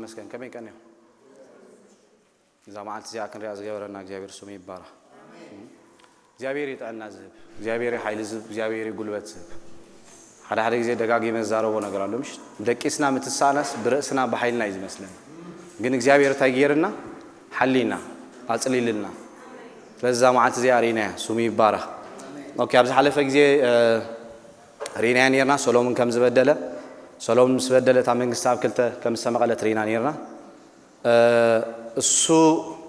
መስገን ከመይ ቀኒኹም? እዛ መዓልቲ እዚኣ ክንሪኣ ዝገበረና እግዚኣብሔር ስሙ ይባረኽ። እግዚኣብሔር እዩ ጥዕና ዝህብ፣ እግዚኣብሔር እዩ ሓይሊ ዝህብ፣ እግዚኣብሔር እዩ ጉልበት ዝህብ። ሓደ ሓደ ግዜ ደጋጊመ ዝዛረቦ ነገር ኣሎ፣ ምሽ ደቂስና ምትሳእናስ ብርእስና ብሓይልና እዩ ዝመስለና። ግን እግዚኣብሔር እንታይ ገይርና? ሓሊና፣ ኣጽሊልና። ስለዚ እዛ መዓልቲ እዚኣ ርኢናያ፣ ስሙ ይባረኽ። ኦኬ፣ ኣብ ዝሓለፈ ግዜ ርኢናያ ነርና፣ ሰሎሙን ከም ዝበደለ፣ ሰሎሙን ምስ በደለ እታ መንግስቲ ኣብ ክልተ ከም ዝተመቐለት ርኢና ነርና። እሱ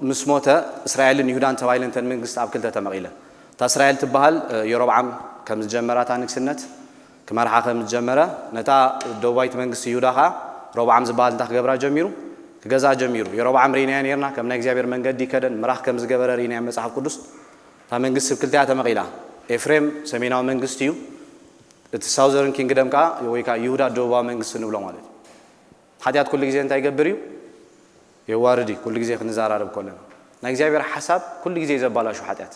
ምስ ሞተ እስራኤልን ይሁዳን ተባሂለን እተን መንግስቲ ኣብ ክልተ ተመቒለን። እታ እስራኤል ትበሃል የሮብዓም ከም ዝጀመራ እታ ንግስነት ክመርሓ ከም ዝጀመረ፣ ነታ ደቡባዊት መንግስቲ ይሁዳ ኸዓ ሮብዓም ዝበሃል እንታይ ክገብራ ጀሚሩ? ክገዝኣ ጀሚሩ። የሮብዓም ርኢናዮ ነርና፣ ከም ናይ እግዚኣብሔር መንገዲ ከደን ምራኽ ከም ዝገበረ ርኢናዮ መጽሓፍ ቅዱስ። እታ መንግስቲ ኣብ ክልተ እያ ተመቒላ። ኤፍሬም ሰሜናዊ መንግስቲ እዩ፣ እቲ ሳውዘርን ኪንግደም ከኣ ወይ ከኣ ይሁዳ ደቡባዊ መንግስቲ ንብሎ ማለት እዩ። ሓጢኣት ኩሉ ግዜ እንታይ ይገብር እዩ? የዋርድ እዩ። ኩሉ ግዜ ክንዘራረብ ከለና ናይ እግዚኣብሔር ሓሳብ ኩሉ ግዜ እዩ ዘባላሹ ሓጢኣት።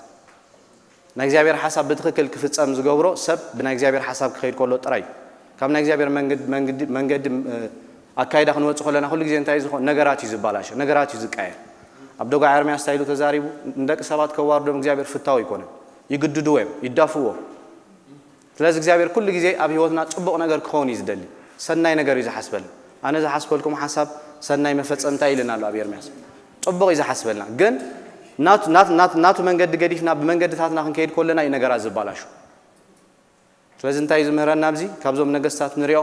ናይ እግዚኣብሔር ሓሳብ ብትኽክል ክፍጸም ዝገብሮ ሰብ ብናይ እግዚኣብሔር ሓሳብ ክኸይድ ከሎ ጥራይ እዩ። ካብ ናይ እግዚኣብሔር መንገድ- መንገዲ መንገዲ እ፣ ኣካይዳ ክንወጽእ ከለና ኩሉ ግዜ እንታይ እዩ ዝኾን? ነገራት እዩ ዝባላሾ፣ ነገራት እዩ ዝቃየር። ኣብ ደጓ ኤርምያስ እንታይ ኢሉ ተዛሪቡ? ንደቂ ሰባት ከዋርዶም እግዚኣብሔር ፍታው ኣይኮነን። ይግድድዎ እዮም፣ ይዳፍዎ። ስለዚ እግዚኣብሔር ኩሉ ግዜ ኣብ ህይወትና ጽቡቕ ነገር ክኸውን እዩ ዝደሊ። ሰናይ ነገር እዩ ዝሓስበልና። ኣነ ዝሓስበልኩም ሓሳብ ሰናይ መፈጸምታ ኢልና ኣሎ ኣብ ኤርምያስ። ጽቡቕ እዩ ዝሓስበልና። ግን ናቱ- ናት- ናት- ናቱ መንገዲ ገዲፍና ብመንገድታትና ክንከይድ ከለና እዩ ነገራት ዝባላሹ። ስለዚ እንታይ እዩ ዝምህረና ኣብዚ? ካብዞም ነገስታት ንሪኦ፣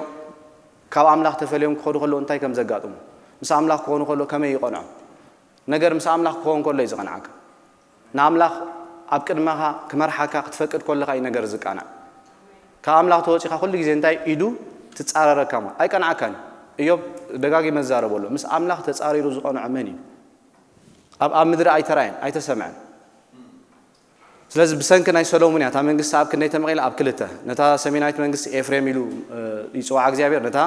ካብ ኣምላኽ ተፈልዮም ክኸዱ ከለዉ እንታይ ከም ዘጋጥሙ፣ ምስ ኣምላኽ ክኾኑ ከለዉ ከመይ ይቐንዖም። ነገር ምስ ኣምላኽ ክኸውን ከሎ እዩ ዝቐንዓካ። ንኣምላኽ ኣብ ቅድመኻ ክመርሓካ ክትፈቅድ ከለኻ እዩ ነገር ዝቃናዕ። ካብ ኣምላኽ ተወጺኻ ኩሉ ግዜ እንታይ ኢዱ ትጻረረካ እሞ ኣይቀንዓካን እዩ። እዮብ ደጋጊመ ዝዛረበሉ፣ ምስ ኣምላኽ ተጻሪሩ ዝቐንዖ መን እዩ? ኣብ ኣብ ምድሪ ኣይተራእየን ኣይተሰምዐን። ስለዚ ብሰንኪ ናይ ሰሎሙን እያ እታ መንግስቲ ኣብ ክንደይ ተመቒላ? ኣብ ክልተ። ነታ ሰሜናዊት መንግስቲ ኤፍሬም ኢሉ እ፣ ይጽውዓ እግዚኣብሔር፣ ነታ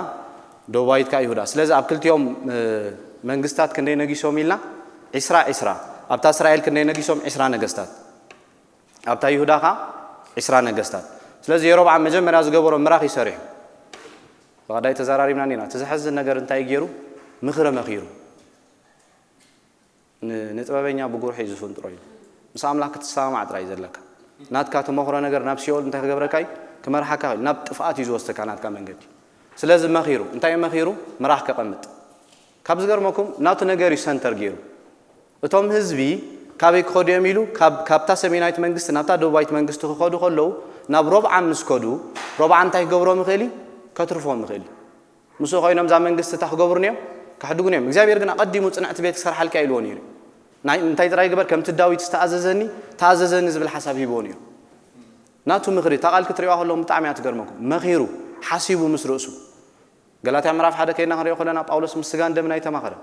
ደቡባዊት ከኣ ይሁዳ። ስለዚ ኣብ ክልቲኦም እ፣ መንግስታት ክንደይ ነጊሶም ኢልና? ዒስራ ዒስራ። ኣብታ እስራኤል ክንደይ ነጊሶም? ዒስራ ነገስታት። ኣብታ ይሁዳ ከኣ ዒስራ ነገስታት። ስለዚ የሮብዓም መጀመርያ ዝገበሮ ምራኽ እዩ ሰሪሑ። ብቐዳይ ተዘራሪብና ኔና። እቲ ዘሕዝን ነገር እንታይ ገይሩ? ምኽሪ መኺሩ። ን- ንጥበበኛ ብጉርሑ እዩ ዝፍንጥሮ ኢሉ። ምስ ኣምላኽ ክትሰማማዕ ጥራይ እዩ ዘለካ። ናትካ ተመኽሮ ነገር ናብ ሲኦል እንታይ ክገብረካ እዩ? ክመርሓካ እዩ። ናብ ጥፍኣት እዩ ዝወስደካ ናትካ መንገዲ። ስለዚ መኺሩ፣ እንታይ እዩ መኺሩ? ምራኽ ከቐምጥ። ካብ ዝገርመኩም ናቱ ነገር እዩ ሰንተር ገይሩ። እቶም ህዝቢ ካበይ ክኸዱ እዮም ኢሉ? ካብ- ካብታ ሰሜናዊት መንግስቲ ናብታ ደቡባዊት መንግስቲ ክኸዱ ከለዉ ናብ ሮብዓም ምስ ከዱ፣ ሮብዓም እንታይ ክገብሮም ይኽእል እዩ? ከትርፎም ይኽእል እዩ። ምስኡ ኮይኖም እዛ መንግስቲ እታ ክገብሩን እዮም ከሕድጉን እዮም። እግዚኣብሔር ግን ኣቐዲሙ ጽንዕቲ ቤት ክሰርሓልካ ኢልዎ ነይሩ። ናይ እንታይ ጥራይ ግበር? ከምቲ ዳዊት ዝተኣዘዘኒ ተኣዘዘኒ ዝብል ሓሳብ ሂብዎ ነይሩ። ናቱ ምኽሪ እታ ቃል ክትሪእዋ ከለኹም ብጣዕሚ እያ ትገርመኩም። መኺሩ ሓሲቡ ምስ ርእሱ። ገላትያ ምዕራፍ ሓደ ከይድና ክንሪኦ ከለና ጳውሎስ ምስ ስጋን ደምን ኣይተማኸረን።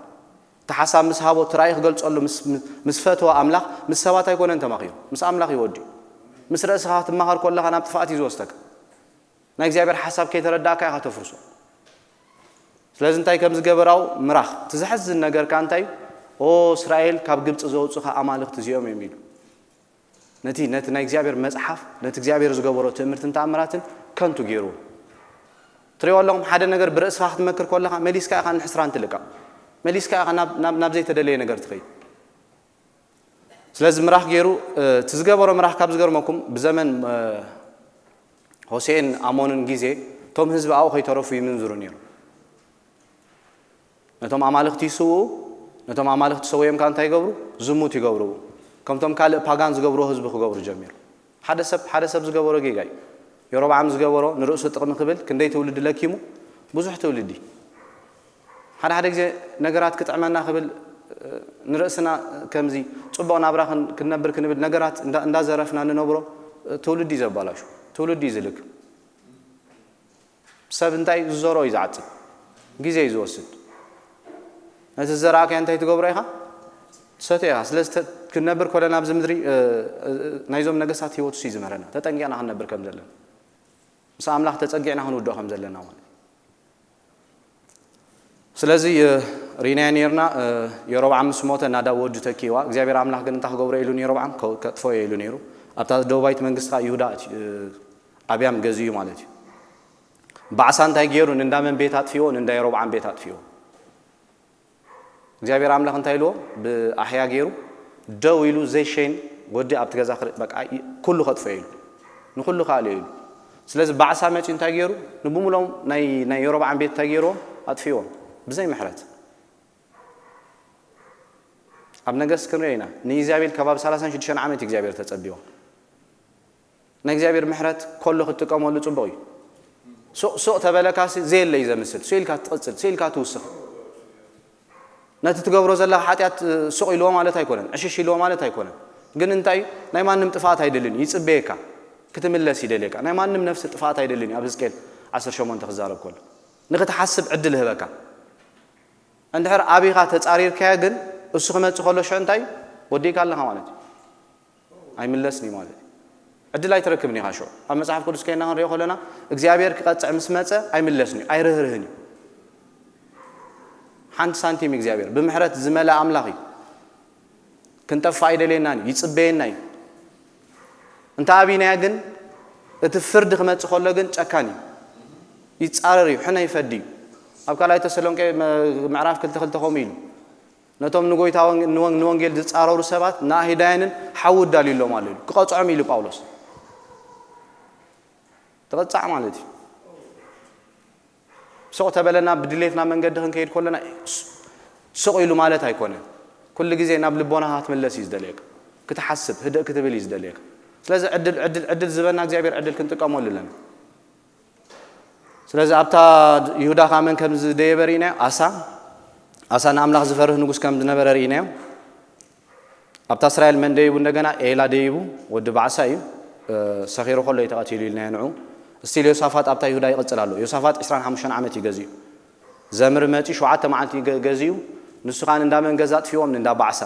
እቲ ሓሳብ ምስ ሃቦ እቲ ራእይ ክገልጸሉ ምስ- ምስ ፈተወ ኣምላኽ ምስ ሰባት ኣይኮነን ተማኺሩ፣ ምስ ኣምላኽ እዩ ወዲኡ። ምስ ርእስኻ ክትማኸር ከለኻ ናብ ጥፍኣት እዩ ዝወስደካ። ናይ እግዚኣብሔር ሓሳብ ከይተረዳእካ ኢኻ ተፍርሶ። ስለዚ እንታይ ከም ዝገበራው ምራኽ። እቲ ዘሕዝን ነገር ከኣ እንታይ እዩ? ኦ እስራኤል ካብ ግብጺ ዘውጹኻ ኣማልኽቲ እዚኦም እዮም ኢሉ። ነቲ ነቲ ናይ እግዚኣብሔር መጽሓፍ ነቲ እግዚኣብሔር ዝገበሮ ትእምርትን ተኣምራትን ከንቱ ገይሩ። ትሪኦ ኣለኹም ሓደ ነገር ብርእስኻ ክትመክር ከለኻ መሊስካ ኢኻ ንሕስራን ትልቀቕ። መሊስካ ኢኻ ናብ ናብ ናብ ዘይተደለየ ነገር ትኸይድ። ስለዚ ምራኽ ገይሩ እቲ ዝገበሮ ምራኽ ካብ ዝገርመኩም ብዘመን ሆሴእን ኣሞንን ግዜ እቶም ህዝቢ ኣብኡ ከይተረፉ ይምንዝሩ ነይሩ። ነቶም ኣማልኽቲ ይስውኡ፣ ነቶም ኣማልኽቲ ሰውዮም ከዓ እንታይ ይገብሩ? ዝሙት ይገብሩ። ከምቶም ካልእ ፓጋን ዝገብርዎ ህዝቢ ክገብሩ ጀሚሩ። ሓደ ሰብ ሓደ ሰብ ዝገበሮ ጌጋ እዩ። የሮብዓም ዝገበሮ ንርእሱ ጥቕሚ ክብል ክንደይ ትውልዲ ለኪሙ? ብዙሕ ትውልዲ። ሓደ ሓደ ግዜ ነገራት ክጥዕመና ክብል ንርእስና ከምዚ ጽቡቕ ናብራ ክንነብር ክንብል ነገራት እንዳዘረፍና ንነብሮ ትውልዲ እዩ ዘባላሹ፣ ትውልዲ እዩ ዝልክ። ሰብ እንታይ ዝዘሮ እዩ ዝዓጽድ፣ ግዜ እዩ ዝወስድ። ነቲ ዝዘራእካዮ እንታይ ትገብሮ ኢኻ? ትሰትዮ ኢኻ። ስለዚ ክንነብር ኮለና ኣብዚ ምድሪ ናይዞም ነገስታት ህይወት እዩ ዝምህረና፣ ተጠንቂቕና ክንነብር ከም ዘለና፣ ምስ ኣምላኽ ተጸጊዕና ክንውድኦ ከም ዘለና ማለት እዩ። ስለዚ ርኢናዮ ነርና። የሮብዓም ምስ ሞተ ናዳብ ወዱ ተኪዋ። እግዚኣብሔር ኣምላኽ ግን እንታይ ክገብሮ ኢሉ ንየሮብዓም? ከጥፍኦ ኢሉ ነይሩ። ኣብታ ደቡባዊት መንግስቲ ከዓ ይሁዳ ኣብያም ገዚኡ ማለት እዩ። ባዕሳ እንታይ ገይሩ? ንእንዳ መን ቤት ኣጥፊዎ? ንእንዳ የሮብዓም ቤት ኣጥፊዎ። እግዚኣብሔር ኣምላኽ እንታይ ኢልዎ? ብኣህያ ገይሩ ደው ኢሉ ዘይሸይን ወዲ ኣብቲ ገዛ ክርኢ፣ በቃ፣ ይ-፣ ኩሉ ከጥፍኦ ኢሉ፣ ንኩሉ ካልኦ ኢሉ። ስለዚ ባዕሳ መፂኡ እንታይ ገይሩ? ንብሙሎም ናይ፣ ናይ የሮብዓም ቤት እንታይ ገይርዎም? ኣጥፊዎም ብዘይ ምሕረት። ኣብ ነገስት ክንሪኦ ኢና። ንኢዛቤል ከባቢ ሰላሳን ሽዱሽተን ዓመት እዩ እግዚኣብሔር ተጸቢዋ። ናይ እግዚኣብሔር ምሕረት ከሎ ክትጥቀመሉ ጽቡቕ እዩ። ሱቕ ሱቕ ተበለካሲ ዘየለ እዩ ዘምስል። ስኢልካ ትቕጽል፣ ስኢልካ ትውስኽ። ነቲ ትገብሮ ዘለኻ ሓጢኣት ሱቕ ኢልዎ ማለት ኣይኮነን፣ ዕሽሽ ኢልዎ ማለት ኣይኮነን። ግን እንታይ እዩ? ናይ ማንም ጥፍኣት ኣይደልን እዩ፣ ይጽበየካ። ክትምለስ ይደልየካ። ናይ ማንም ነፍሲ ጥፍኣት ኣይደልን እዩ። ኣብ ህዝቅኤል ዓሰርተ ሸሞንተ ክዛረብ ከሎ። ንኽትሓስብ ዕድል ህበካ። እንድሕር ኣቢኻ ተጻሪርካዮ ግን እሱ ክመጽእ ከሎ ሽዑ እንታይ እዩ? ወዲእካ ኣለኻ ማለት እዩ። ኣይምለስን እዩ ማለት እዩ። ዕድል ኣይትረክብን ኢኻ ሽዑ። ኣብ መጽሓፍ ቅዱስ ከይና ክንሪኦ ከለና እግዚኣብሔር ክቐጽዕ ምስ መጸ ኣይምለስን እዩ፣ ኣይርህርህን እዩ። ሓንቲ ሳንቲም እግዚኣብሔር ብምሕረት ዝመልኣ ኣምላኽ እዩ። ክንጠፍእ ኣይደልየናን እዩ፣ ይጽበየና እዩ። እንተ ኣቢናዮ ግን እቲ ፍርዲ ክመጽእ ከሎ ግን ጨካን እዩ። ይጻረር እዩ፣ ሕነ ይፈዲ እዩ። ኣብ ካልኣይ ተሰሎንቄ መ-፣ ምዕራፍ ክልተ ክልተ ከምኡ ኢሉ። ነቶም ንጎይታ ወንጌ-፣ ንወን-፣ ንወንጌል ዝጻረሩ ሰባት ንኣህዳያንን ሓዊ እዳልዩሎም ኣሎ ኢሉ። ክቐጽዖም ኢሉ ጳውሎስ። ትቐጻዕ ማለት እዩ። ሱቕ ተበለና ብድሌትና መንገዲ ክንከይድ ከለና ስ-፣ ሱቕ ኢሉ ማለት ኣይኮነን። ኩሉ ግዜ ናብ ልቦናኻ ክትምለስ እዩ ዝደልየካ። ክትሓስብ፣ ህድእ ክትብል እዩ ዝደልየካ። ስለዚ ዕድል፣ ዕድል፣ ዕድል ዝበና እግዚኣብሔር ዕድል ክንጥቀመሉ ኣለና። ስለዚ ኣብታ ይሁዳ ኸኣ መን ከም ዝደየበ ርኢናዮ? ኣሳ። ኣሳ ንኣምላኽ ዝፈርህ ንጉስ ከም ዝነበረ ርኢናዮ። ኣብታ እስራኤል መን ደይቡ? እንደገና ኤላ ደይቡ፣ ወዲ ባዕሳ እዩ። እ፣ ሰኺሩ ከሎ እዩ ተቐቲሉ ኢልናዮ ንዑ። እስቲል ዮሳፋጥ ኣብታ ይሁዳ ይቕጽል ኣሎ። ዮሳፋጥ ዕስራን ሓሙሽተን ዓመት እዩ ገዚኡ። ዘምሪ መጺኡ ሸውዓተ መዓልቲ ገ-፣ ገዚኡ፣ ንሱ ኸኣ ንእንዳ መን ገዛ ኣጥፊዎም? ንእንዳ ባዕሳ።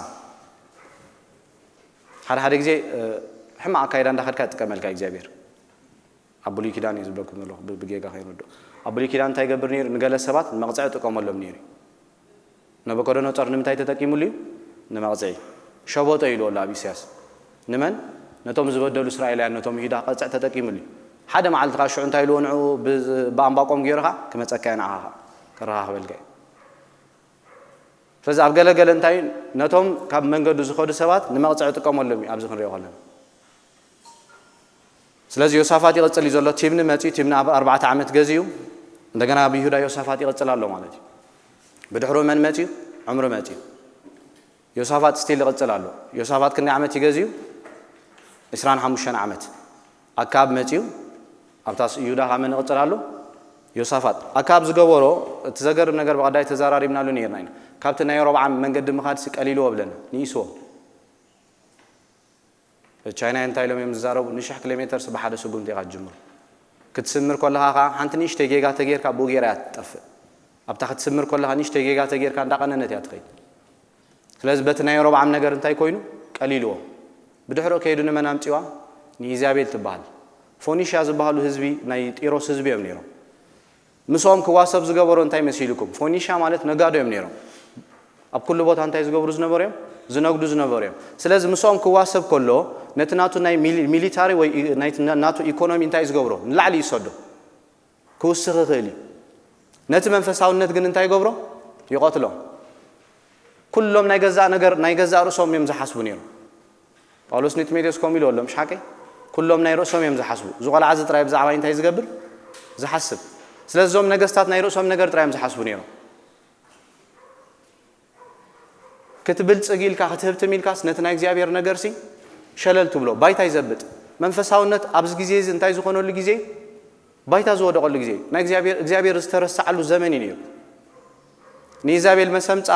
ሓደ ሓደ ግዜ፣ እ፣ ሕማቕ ኣካይዳ እንዳኸድካ ይጥቀመልካ እግዚኣብሔር። ኣብ ብሉይ ኪዳን እዩ ዝብለኩም ዘለኹ፣ ብ-፣ ብጌጋ ከይንወድኦ። ኣብ ብሉይ ኪዳን እንታይ ይገብር ነይሩ? ንገለ ሰባት ንመቕጽዒ ይጥቀመሎም ነይሩ። ነቡከደነጾር ንምንታይ ተጠቂሙሉ እዩ? ንመቕጽዒ። ሸበጦ ኢልዎ ኣሎ ኣብ ኢሳያስ። ንመን? ነቶም ዝበደሉ እስራኤላውያን፣ ነቶም ይሁዳ ክቐጽዕ ተጠቂሙሉ እዩ። ሓደ መዓልቲ ኸኣ ሽዑ እንታይ ኢልዎ ንዕኡ? ብ-፣ ብኣንባቆም ገይሩ ኸኣ ክመጸካ እየ ንዓኻ ኸኣ፣ ከረኻኽበልካ እየ። ስለዚ ኣብ ገለ ገለ እንታይ እዩ? ነቶም ካብ መንገዱ ዝኸዱ ሰባት ንመቕጽዒ ይጥቀመሎም እዩ፣ ኣብዚ ክንሪኦ ከለና። ስለዚ ዮሳፋጥ ይቕጽል እዩ ዘሎ። ቲብኒ መጺኡ፣ ቲብኒ ኣብ ኣርባዕተ ዓመት ገዚኡ፣ እንደገና ኣብ ይሁዳ ዮሳፋጥ ይቕጽል ኣሎ ማለት እዩ። ብድሕሩ መን መጺኡ? ዑምሪ መጺኡ። ዮሳፋጥ ስቲል ይቕጽል ኣሎ። ዮሳፋጥ ክንደይ ዓመት እዩ ገዚኡ? ዕስራን ሓሙሽተን ዓመት። ኣካብ መጺኡ፣ ኣብታ ስ-፣ ይሁዳ ካብ መን ይቕጽል ኣሎ? ዮሳፋጥ። ኣካብ ዝገበሮ፣ እቲ ዘገርም ነገር ብቐዳይ ተዘራሪብናሉ ነይርና ኢና። ካብቲ ናይ ሮብዓም መንገዲ ምኻድሲ ቀሊልዎ ብለና፣ ንኢስዎ። ቻይናውያን እንታይ ኢሎም እዮም ዝዛረቡ? ንሽሕ ኪሎ ሜተርስ ብሓደ ስጉምቲ ኢኻ ትጅምሮ። ክትስምር ከለኻ ኸዓ ሓንቲ ንእሽተይ ጌጋ ተጌርካ ብኡ ጌራ እያ ትጠፍእ። ኣብታ ክትስምር ከለኻ ንእሽተይ ጌጋ ተጌርካ እንዳቐነነት እያ ትኸይድ። ስለዚ በቲ ናይ ሮብዓም ነገር እንታይ ኮይኑ? ቀሊልዎ። ብድሕሪኡ ከይዱ ንመን ኣምጺዋ? ንኢዛቤል ትበሃል። ፎኒሽያ ዝበሃሉ ህዝቢ ናይ ጢሮስ ህዝቢ እዮም ነይሮም። ምስኦም ክዋሰብ ዝገበሮ እንታይ መሲልኩም? ፎኒሻ ማለት ነጋዶ እዮም ነይሮም። ኣብ ኩሉ ቦታ እንታይ ዝገብሩ ዝነበሩ እዮም? ዝነግዱ ዝነበሩ እዮም። ስለዚ ምስኦም ክዋሰብ ከሎ ነቲ ናቱ ናይ ሚሊ-፣ ሚሊታሪ ወይ ኢ-፣ ናይቲ ና-፣ ናቱ ኢኮኖሚ እንታይ ዝገብሮ? ንላዕሊ ይሰዶ። ክውስኽ ይኽእል እዩ። ነቲ መንፈሳውነት ግን እንታይ ይገብሮ? ይቐትሎ። ኩሎም ናይ ገዛእ ነገር፣ ናይ ገዛእ ርእሶም እዮም ዝሓስቡ ነይሮም። ጳውሎስ ንጢሞቴዎስ ከምኡ ኢሉ ኣሎ፣ ምሽ ሓቀይ? ኩሎም ናይ ርእሶም እዮም ዝሓስቡ። እዚ ቆልዓ እዚ ጥራይ ብዛዕባ እንታይ ዝገብር? ዝሓስብ። ስለዚ እዞም ነገስታት ናይ ርእሶም ነገር ጥራይ እዮም ዝሓስቡ ነይሮም። ክትብልጽግ ኢልካ፣ ክትህብትም ኢልካስ ነቲ ናይ እግዚኣብሔር ነገርሲ ሸለል ትብሎ፣ ባይታ ይዘብጥ። መንፈሳውነት ኣብዚ ግዜ እዚ እንታይ ዝኾነሉ ግዜ? ባይታ ዝወደቐሉ ግዜ እዩ። ናይ እግዚኣብሔር፣ እግዚኣብሔር ዝተረሰዓሉ ዘመን እዩ ነይሩ። ንኢዛቤል መሰምጻ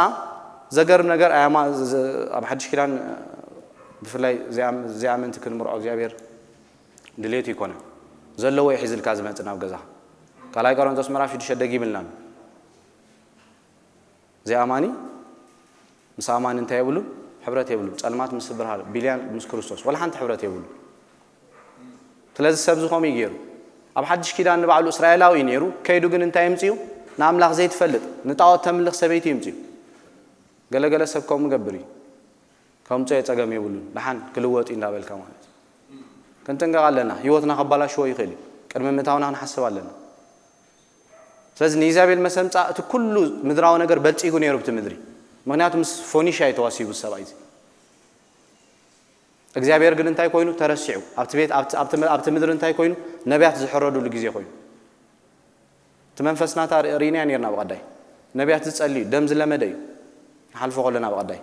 ዘገርም ነገር ኣያማ-፣ ዘ-፣ ኣብ ሓድሽ ኪዳን ብፍላይ ዘይኣም-፣ ዘይኣመንቲ ክንምርዖ እግዚኣብሔር ድሌቱ ይኮነ። ዘለዎ እዩ ሒዝልካ ዝመጽእ ናብ ገዛ። ካልኣይ ቆሮንቶስ ምዕራፍ ሽዱሽተ ደጊምልና ኣሎ። ዘይኣማኒ ምስ ኣማኒ እንታይ የብሉን? ሕብረት የብሉን። ጸልማት ምስ ብርሃን፣ ቢልያን ምስ ክርስቶስ፣ ወላ ሓንቲ ሕብረት የብሉን። ስለዚ ሰብ ዝኸም እዩ ገይሩ። ኣብ ሓድሽ ኪዳን ንባዕሉ እስራኤላዊ እዩ ነይሩ። ከይዱ ግን እንታይ የምጽኡ? ንኣምላኽ ዘይትፈልጥ፣ ንጣዖት ተምልኽ ሰበይቲ የምጽኡ። ገለገለ ሰብ ከምኡ ገብር እዩ። ከምጽኦ ጸገም የብሉን። ደሓን ክልወጥ እዩ እንዳበልካ ማለት እዩ። ክንጥንቀቕ ኣለና። ህይወትና ከባላሽዎ ይኽእል እዩ። ቅድሚ ምእታውና ክንሓስብ ኣለና። ስለዚ ንኢዛቤል መሰምጻ እቲ ኩሉ ምድራዊ ነገር በልጺጉ ነይሩ ብቲ ምድሪ። ምክንያቱ ምስ ፎኒሽያ እዩ ተዋሲቡ ሰብኣይ እዚ እግዚኣብሔር ግን እንታይ ኮይኑ ተረሲዑ ኣብቲ ቤት ኣብቲ ኣብቲ ምድሪ እንታይ ኮይኑ ነቢያት ዝሕረዱሉ ግዜ ኮይኑ እቲ መንፈስ ናታ ርኢናያ ነርና ብቐዳይ ነቢያት ዝጸሊ እዩ ደም ዝለመደ እዩ ንሓልፎ ከለና ብቐዳይ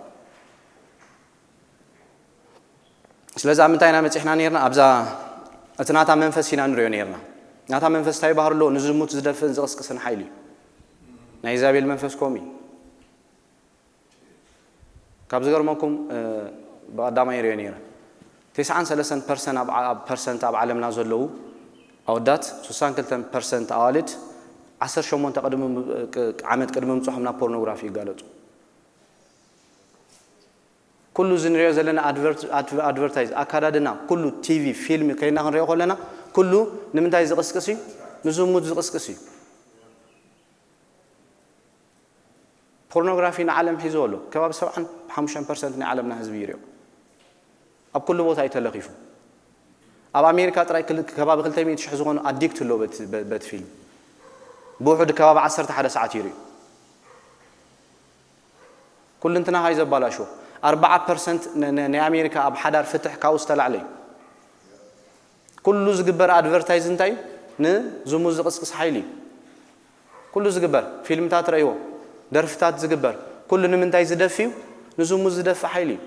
ስለዚ ኣብ ምንታይ ኢና መጺሕና ነርና ኣብዛ እቲ ናታ መንፈስ ኢና ንሪኦ ነርና ናታ መንፈስ እንታይ ባህር ኣሎ ንዝሙት ዝደፍእን ዝቕስቅስን ሓይሊ እዩ ናይ እግዚኣብሔር መንፈስ ከምኡ እዩ ካብ ዝገርመኩም ብቐዳማይ ይሪኦ ነይረ ተስዓን ሰለስተን ፐርሰንት ኣብ ዓለምና ዘለዉ ኣወዳት ስሳን ክልተን ፐርሰንት ኣዋልድ ዓሰርተ ሸሞንተ ዓመት ቅድሚ ምብፅሖም ናብ ፖርኖግራፊ ይጋለፁ ኩሉ እዚ ንሪኦ ዘለና ኣድቨርታይዝ ኣካዳድና ኩሉ ቲቪ ፊልም ከይና ክንሪኦ ከለና ኩሉ ንምንታይ ዝቕስቅስ እዩ ንዝሙት ዝቕስቅስ እዩ ፖርኖግራፊ ንዓለም ሒዝዎ ኣሎ። ከባቢ ሰብዓን ሓሙሽተን ፐርሰንት ናይ ዓለምና ህዝቢ ይሪኦ። ኣብ ኩሉ ቦታ እዩ ተለኺፉ። ኣብ ኣሜሪካ ጥራይ ክል- ከባቢ ክልተ ሚእቲ ሽሕ ዝኾኑ ኣዲክት ኣለዉ በቲ በ- በቲ ፊልም። ብውሑድ ከባቢ ዓሰርተ ሓደ ሰዓት ይሪኡ። ኩልንትናኻ እዩ ዘባላሽዎ። ኣርብዓ ፐርሰንት ን- ን- ናይ ኣሜሪካ ኣብ ሓዳር ፍትሕ ካብኡ ዝተላዕለ እዩ። ኩሉ ዝግበር ኣድቨርታይዝ እንታይ እዩ? ንዝሙት ዝቕስቅስ ሓይሊ እዩ። ኩሉ ዝግበር ፊልምታት ረእይዎ፣ ደርፍታት ዝግበር ኩሉ ንምንታይ ዝደፊ እዩ? ንዝሙት ዝደፊ ሓይሊ እዩ።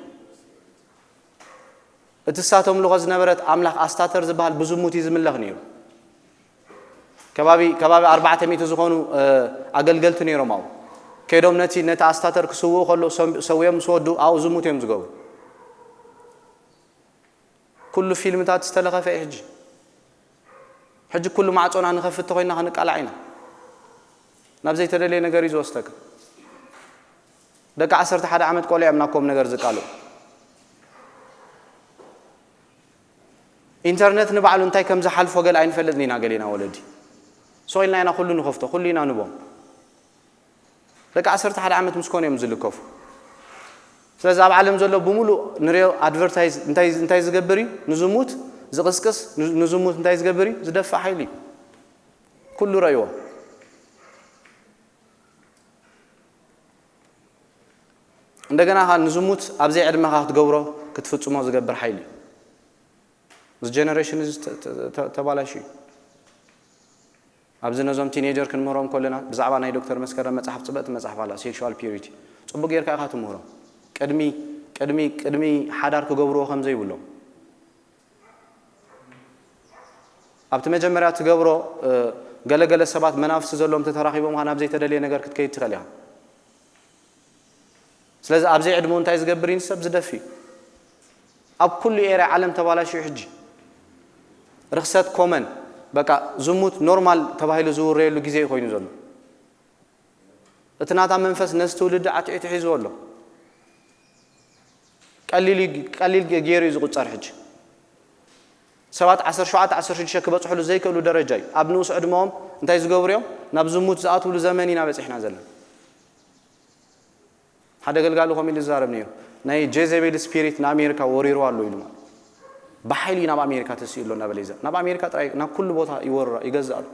እቲ ዝሳተምልኾ ዝነበረት ኣምላኽ ኣስታተር ዝበሃል ብዝሙት እዩ ዝምለኽ ነይሩ። ከባቢ ከባቢ ኣርባዕተ ሚእቲ ዝኾኑ ኣገልገልቲ ነይሮም ኣብኡ ከይዶም ነቲ ነቲ ኣስታተር ክስውኡ ከሎ ሰውዮም ምስ ወዱ ኣብኡ ዝሙት እዮም ዝገብሩ። ኩሉ ፊልምታት ዝተለኸፈ እዩ ሕጂ። ሕጂ ኩሉ ማዕጾና ንኸፍት ተኾይና ክንቃላዕ ኢና። ናብ ዘይተደለየ ነገር እዩ ዝወስደካ። ደቂ ዓሰርተ ሓደ ዓመት ቆልዑ እዮም ናብ ከምኡ ነገር ዝቃልዑ። ኢንተርነት ንባዕሉ እንታይ ከም ዝሓልፎ ገለ ኣይንፈልጥን ኢና ገሌና ወለዲ። ሶ ኢልና ኢና ኩሉ ንኸፍቶ፣ ኩሉ ኢና ንቦም። ደቂ ዓሰርተ ሓደ ዓመት ምስ ኮኑ እዮም ዝልከፉ። ስለዚ ኣብ ዓለም ዘሎ ብምሉእ ንሪኦ ኣድቨርታይዝ እንታይ እንታይ ዝገብር እዩ? ንዝሙት ዝቕስቅስ፣ ን- ንዝሙት እንታይ ዝገብር እዩ? ዝደፍእ ሓይሊ እዩ። ኩሉ ረእይዎ። እንደገና ኸኣ ንዝሙት ኣብ ዘይዕድመኻ ክትገብሮ ክትፍጽሞ ዝገብር ሓይሊ እዩ። እዚ ጀነሬሽን እዚ ተ- ተ- ተ- ተባላሹ እዩ። ኣብዚ ነዞም ቲኔጀር ክንምህሮም ከለና ብዛዕባ ናይ ዶክተር መስከረም መጽሓፍ ጽብቕቲ መጽሓፍ ኣላ ሴክሹዋል ፒዩሪቲ ጽቡቅ ጌርካ ኢኻ ትምህሮም ቅድሚ ቅድሚ ቅድሚ ሓዳር ክገብርዎ ከም ዘይብሎም ኣብቲ መጀመርያ ትገብሮ ገለገለ ሰባት መናፍስቲ ዘለዎም ተተራኺቦም ናብ ዘይተደልየ ነገር ክትከይድ ትኽእል ኢኻ ስለዚ ኣብ ዘይዕድሙ እንታይ ዝገብር እዩ ንሰብ ዝደፊ እዩ ኣብ ኩሉ ኤርያ ዓለም ተባላሽዩ ሕጂ ርኽሰት ኮመን በቃ ዝሙት ኖርማል ተባሂሉ ዝውረየሉ ግዜ እዩ ኮይኑ ዘሎ እቲ ናታ መንፈስ ነዚ ትውልዲ ዓትዒቱ ሒዝዎ ኣሎ ቀሊል እዩ- ቀሊል ገይሩ እዩ ዝቁፀር ሕጂ ሰባት ዓሰርተ ሸውዓተ ዓሰርተ ሽዱሽተ ክበፅሕሉ ዘይክእሉ ደረጃ እዩ ኣብ ንኡስ ዕድመኦም እንታይ ዝገብሩ እዮም ናብ ዝሙት ዝኣትውሉ ዘመን ኢና በፂሕና ዘለና ሓደ ገልጋሊ ከምኡ ኢሉ ዝዛረብ ነይሩ ናይ ጄዘቤል ስፒሪት ንኣሜሪካ ወሪሩ ኣሎ ኢሉ ማለት ብሓይሊ እዩ ናብ ኣሜሪካ ተስኡ ኣሎ እናበለ ይዘ ናብ ኣሜሪካ ጥራይ ናብ ኩሉ ቦታ ይወርራ ይገዝእ ኣሎ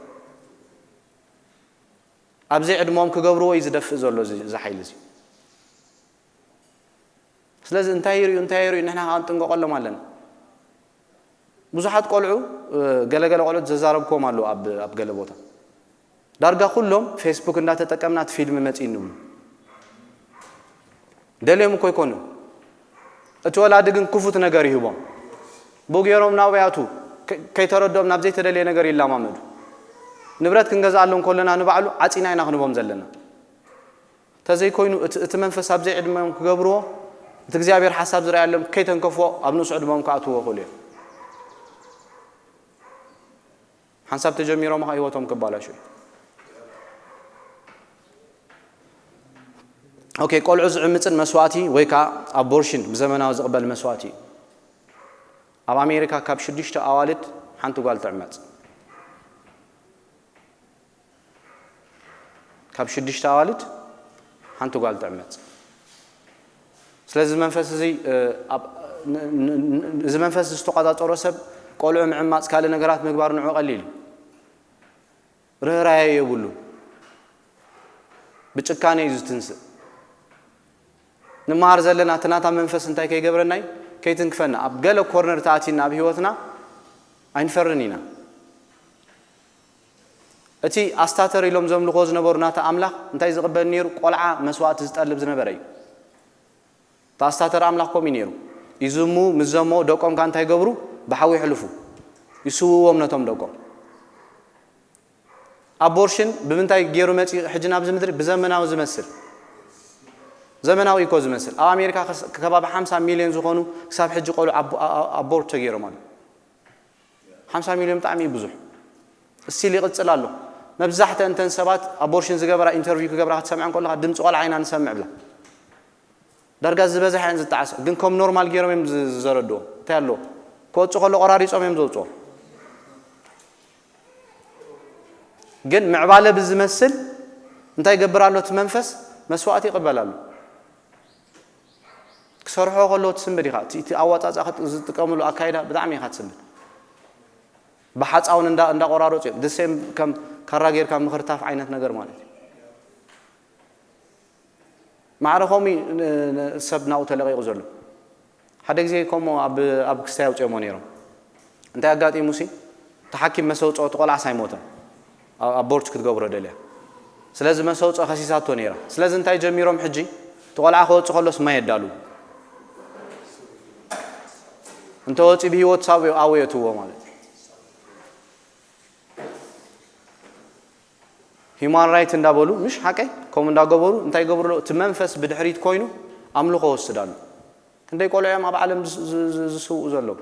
ኣብዚ ዕድሞም ክገብርዎ እዩ ዝደፍእ ዘሎ እዚ ሓይሊ እዚ ስለዚ እንታይ ይርእዩ እንታይ ይርእዩ ንሕና ከዓ ንጥንቀቀሎም ኣለና ብዙሓት ቆልዑ ገለገለ ቆልዑት ዘዛረብክዎም ኣለዉ ኣብ ገለ ቦታ ዳርጋ ኩሎም ፌስቡክ እንዳተጠቀምና እቲ ፊልም መፅእ ንብሉ ደልዮም እኮ ይኮኑ እቲ ወላዲ ግን ክፉት ነገር ይህቦም ብኡ ገይሮም ናብያቱ ከይተረድኦም ናብ ዘይተደልየ ነገር ይለማመዱ ንብረት ክንገዝኣሎም ከለና ንባዕሉ ዓፂና ኢና ክንቦም ዘለና ተዘይኮይኑ እቲ መንፈስ ኣብ ዘይዕድመም ክገብርዎ እቲ እግዚኣብሔር ሓሳብ ዝረኣየሎም ከይተንከፍዎ ኣብ ንኡስ ዕድመም ክኣትዎ ይኽእሉ እዮም ሓንሳብ ተጀሚሮም ኸ ህይወቶም ክባላሹ እዩ ኦኬ ቆልዑ ዝዕምፅን መስዋእቲ ወይ ከዓ ኣቦርሽን ብዘመናዊ ዝቕበል መስዋእቲ እዩ ኣብ ኣሜሪካ ካብ ሽዱሽተ ኣዋልድ ሓንቲ ጓል ትዕመፅ ካብ ሽዱሽተ ኣዋልድ ሓንቲ ጓል ትዕመፅ ስለዚ መንፈስ እዚ እዚ መንፈስ ዝተቆፃፀሮ ሰብ ቆልዑ ምዕማፅ ካልእ ነገራት ምግባር ንዑ ቀሊል እዩ ርህራሄ የብሉ ብጭካነ እዩ ዝትንስእ ንመሃር ዘለና እቲ ናታ መንፈስ እንታይ ከይገብረና እዩ? ከይትንክፈና። ኣብ ገለ ኮርነር ተኣቲና ኣብ ህይወትና ኣይንፈርን ኢና። እቲ ኣስታተር ኢሎም ዘምልኾ ዝነበሩ ናታ ኣምላኽ እንታይ ዝቕበል ነይሩ? ቆልዓ መስዋእቲ ዝጠልብ ዝነበረ እዩ። እቲ ኣስታተር ኣምላኽ ከምኡ እዩ ነይሩ። ይዝሙ፣ ምስ ዘሞ ደቆም ከ እንታይ ይገብሩ? ብሓዊ ይሕልፉ። ይስውዎም ነቶም ደቆም። ኣቦርሽን ብምንታይ ገይሩ መፂኡ? ሕጂ ናብዚ ምድሪ ብዘመናዊ ዝመስል፣ ዘመናዊ እኮ ዝመስል። ኣብ ኣሜሪካ ከስ- ከባቢ ሓምሳ ሚልዮን ዝኾኑ ክሳብ ሕጂ ቆልዑ ኣቦ- ኣ- ኣ- ኣቦርት ተገይሮም ኣሎ። ሓምሳ ሚልዮን ብጣዕሚ እዩ ብዙሕ። እስቲል ይቕፅል ኣሎ። መብዛሕትአን እተን ሰባት ኣቦርሽን ዝገበራ፣ ኢንተርቪው ክገብራ ክትሰምዐን ከለኻ ድምፂ ቆልዓ ኢና ንሰምዕ ብላ። ዳርጋ ዝበዝሐ እየን ዝጠዓሳ። ግን ከም ኖርማል ገይሮም እዮም ዝ- ዝዘረድዎ። እንታይ ኣለዎ? ክወፁ ከሎ ቆራሪፆም እዮም ዘውፅዎ። ግን ምዕባለ ብዝመስል እንታይ ይገብር ኣሎ? እቲ መንፈስ መስዋእቲ ይቕበል ኣሎ። ክሰርሖ ከሎ ትስንብድ ኢኻ። እቲ- እቲ ኣዋፃፃ ክጥ- ዝጥቀምሉ ኣካይዳ ብጣዕሚ ኢኻ ትስንብድ። ብሓፃውን እንዳ- እንዳቆራረፁ እዮም። ድሴም ከም ካራ ጌርካ ምኽርታፍ ዓይነት ነገር ማለት እዩ። ማዕረ ከምኡ እዩ ን- ን- ሰብ ናብኡ ተለቒቑ ዘሎ። ሓደ ግዜ ከምኡ ኣብ ኣብ ክስታይ ኣውፅኦሞ ነይሮም። እንታይ ኣጋጢሙ ሲ? እቲ ሓኪም መሰውፅኦ እቲ ቆልዓስ ኣይሞተን። ኣ- ኣቦርት ክትገብሮ ደልያ። ስለዚ መሰውፅኦ ከሲሳቶ ነይራ። ስለዚ እንታይ ጀሚሮም ሕጂ? እቲ ቆልዓ ክወፅእ ከሎስ ማይ የዳሉ። እንተወፂ ብህይወት ሳብ ኣወየትዎ ማለት እዩ። ሂማን ራይት እንዳበሉ ምሽ ሓቀይ ከምኡ እንዳገበሩ እንታይ ይገብሩ ኣለዉ? እቲ መንፈስ ብድሕሪት ኮይኑ ኣምልኾ ወስድ ኣሎ። ክንደይ ቆልዑ እዮም ኣብ ዓለም ዝስ- ዝ- ዝ- ዝስውኡ ዘለዉ?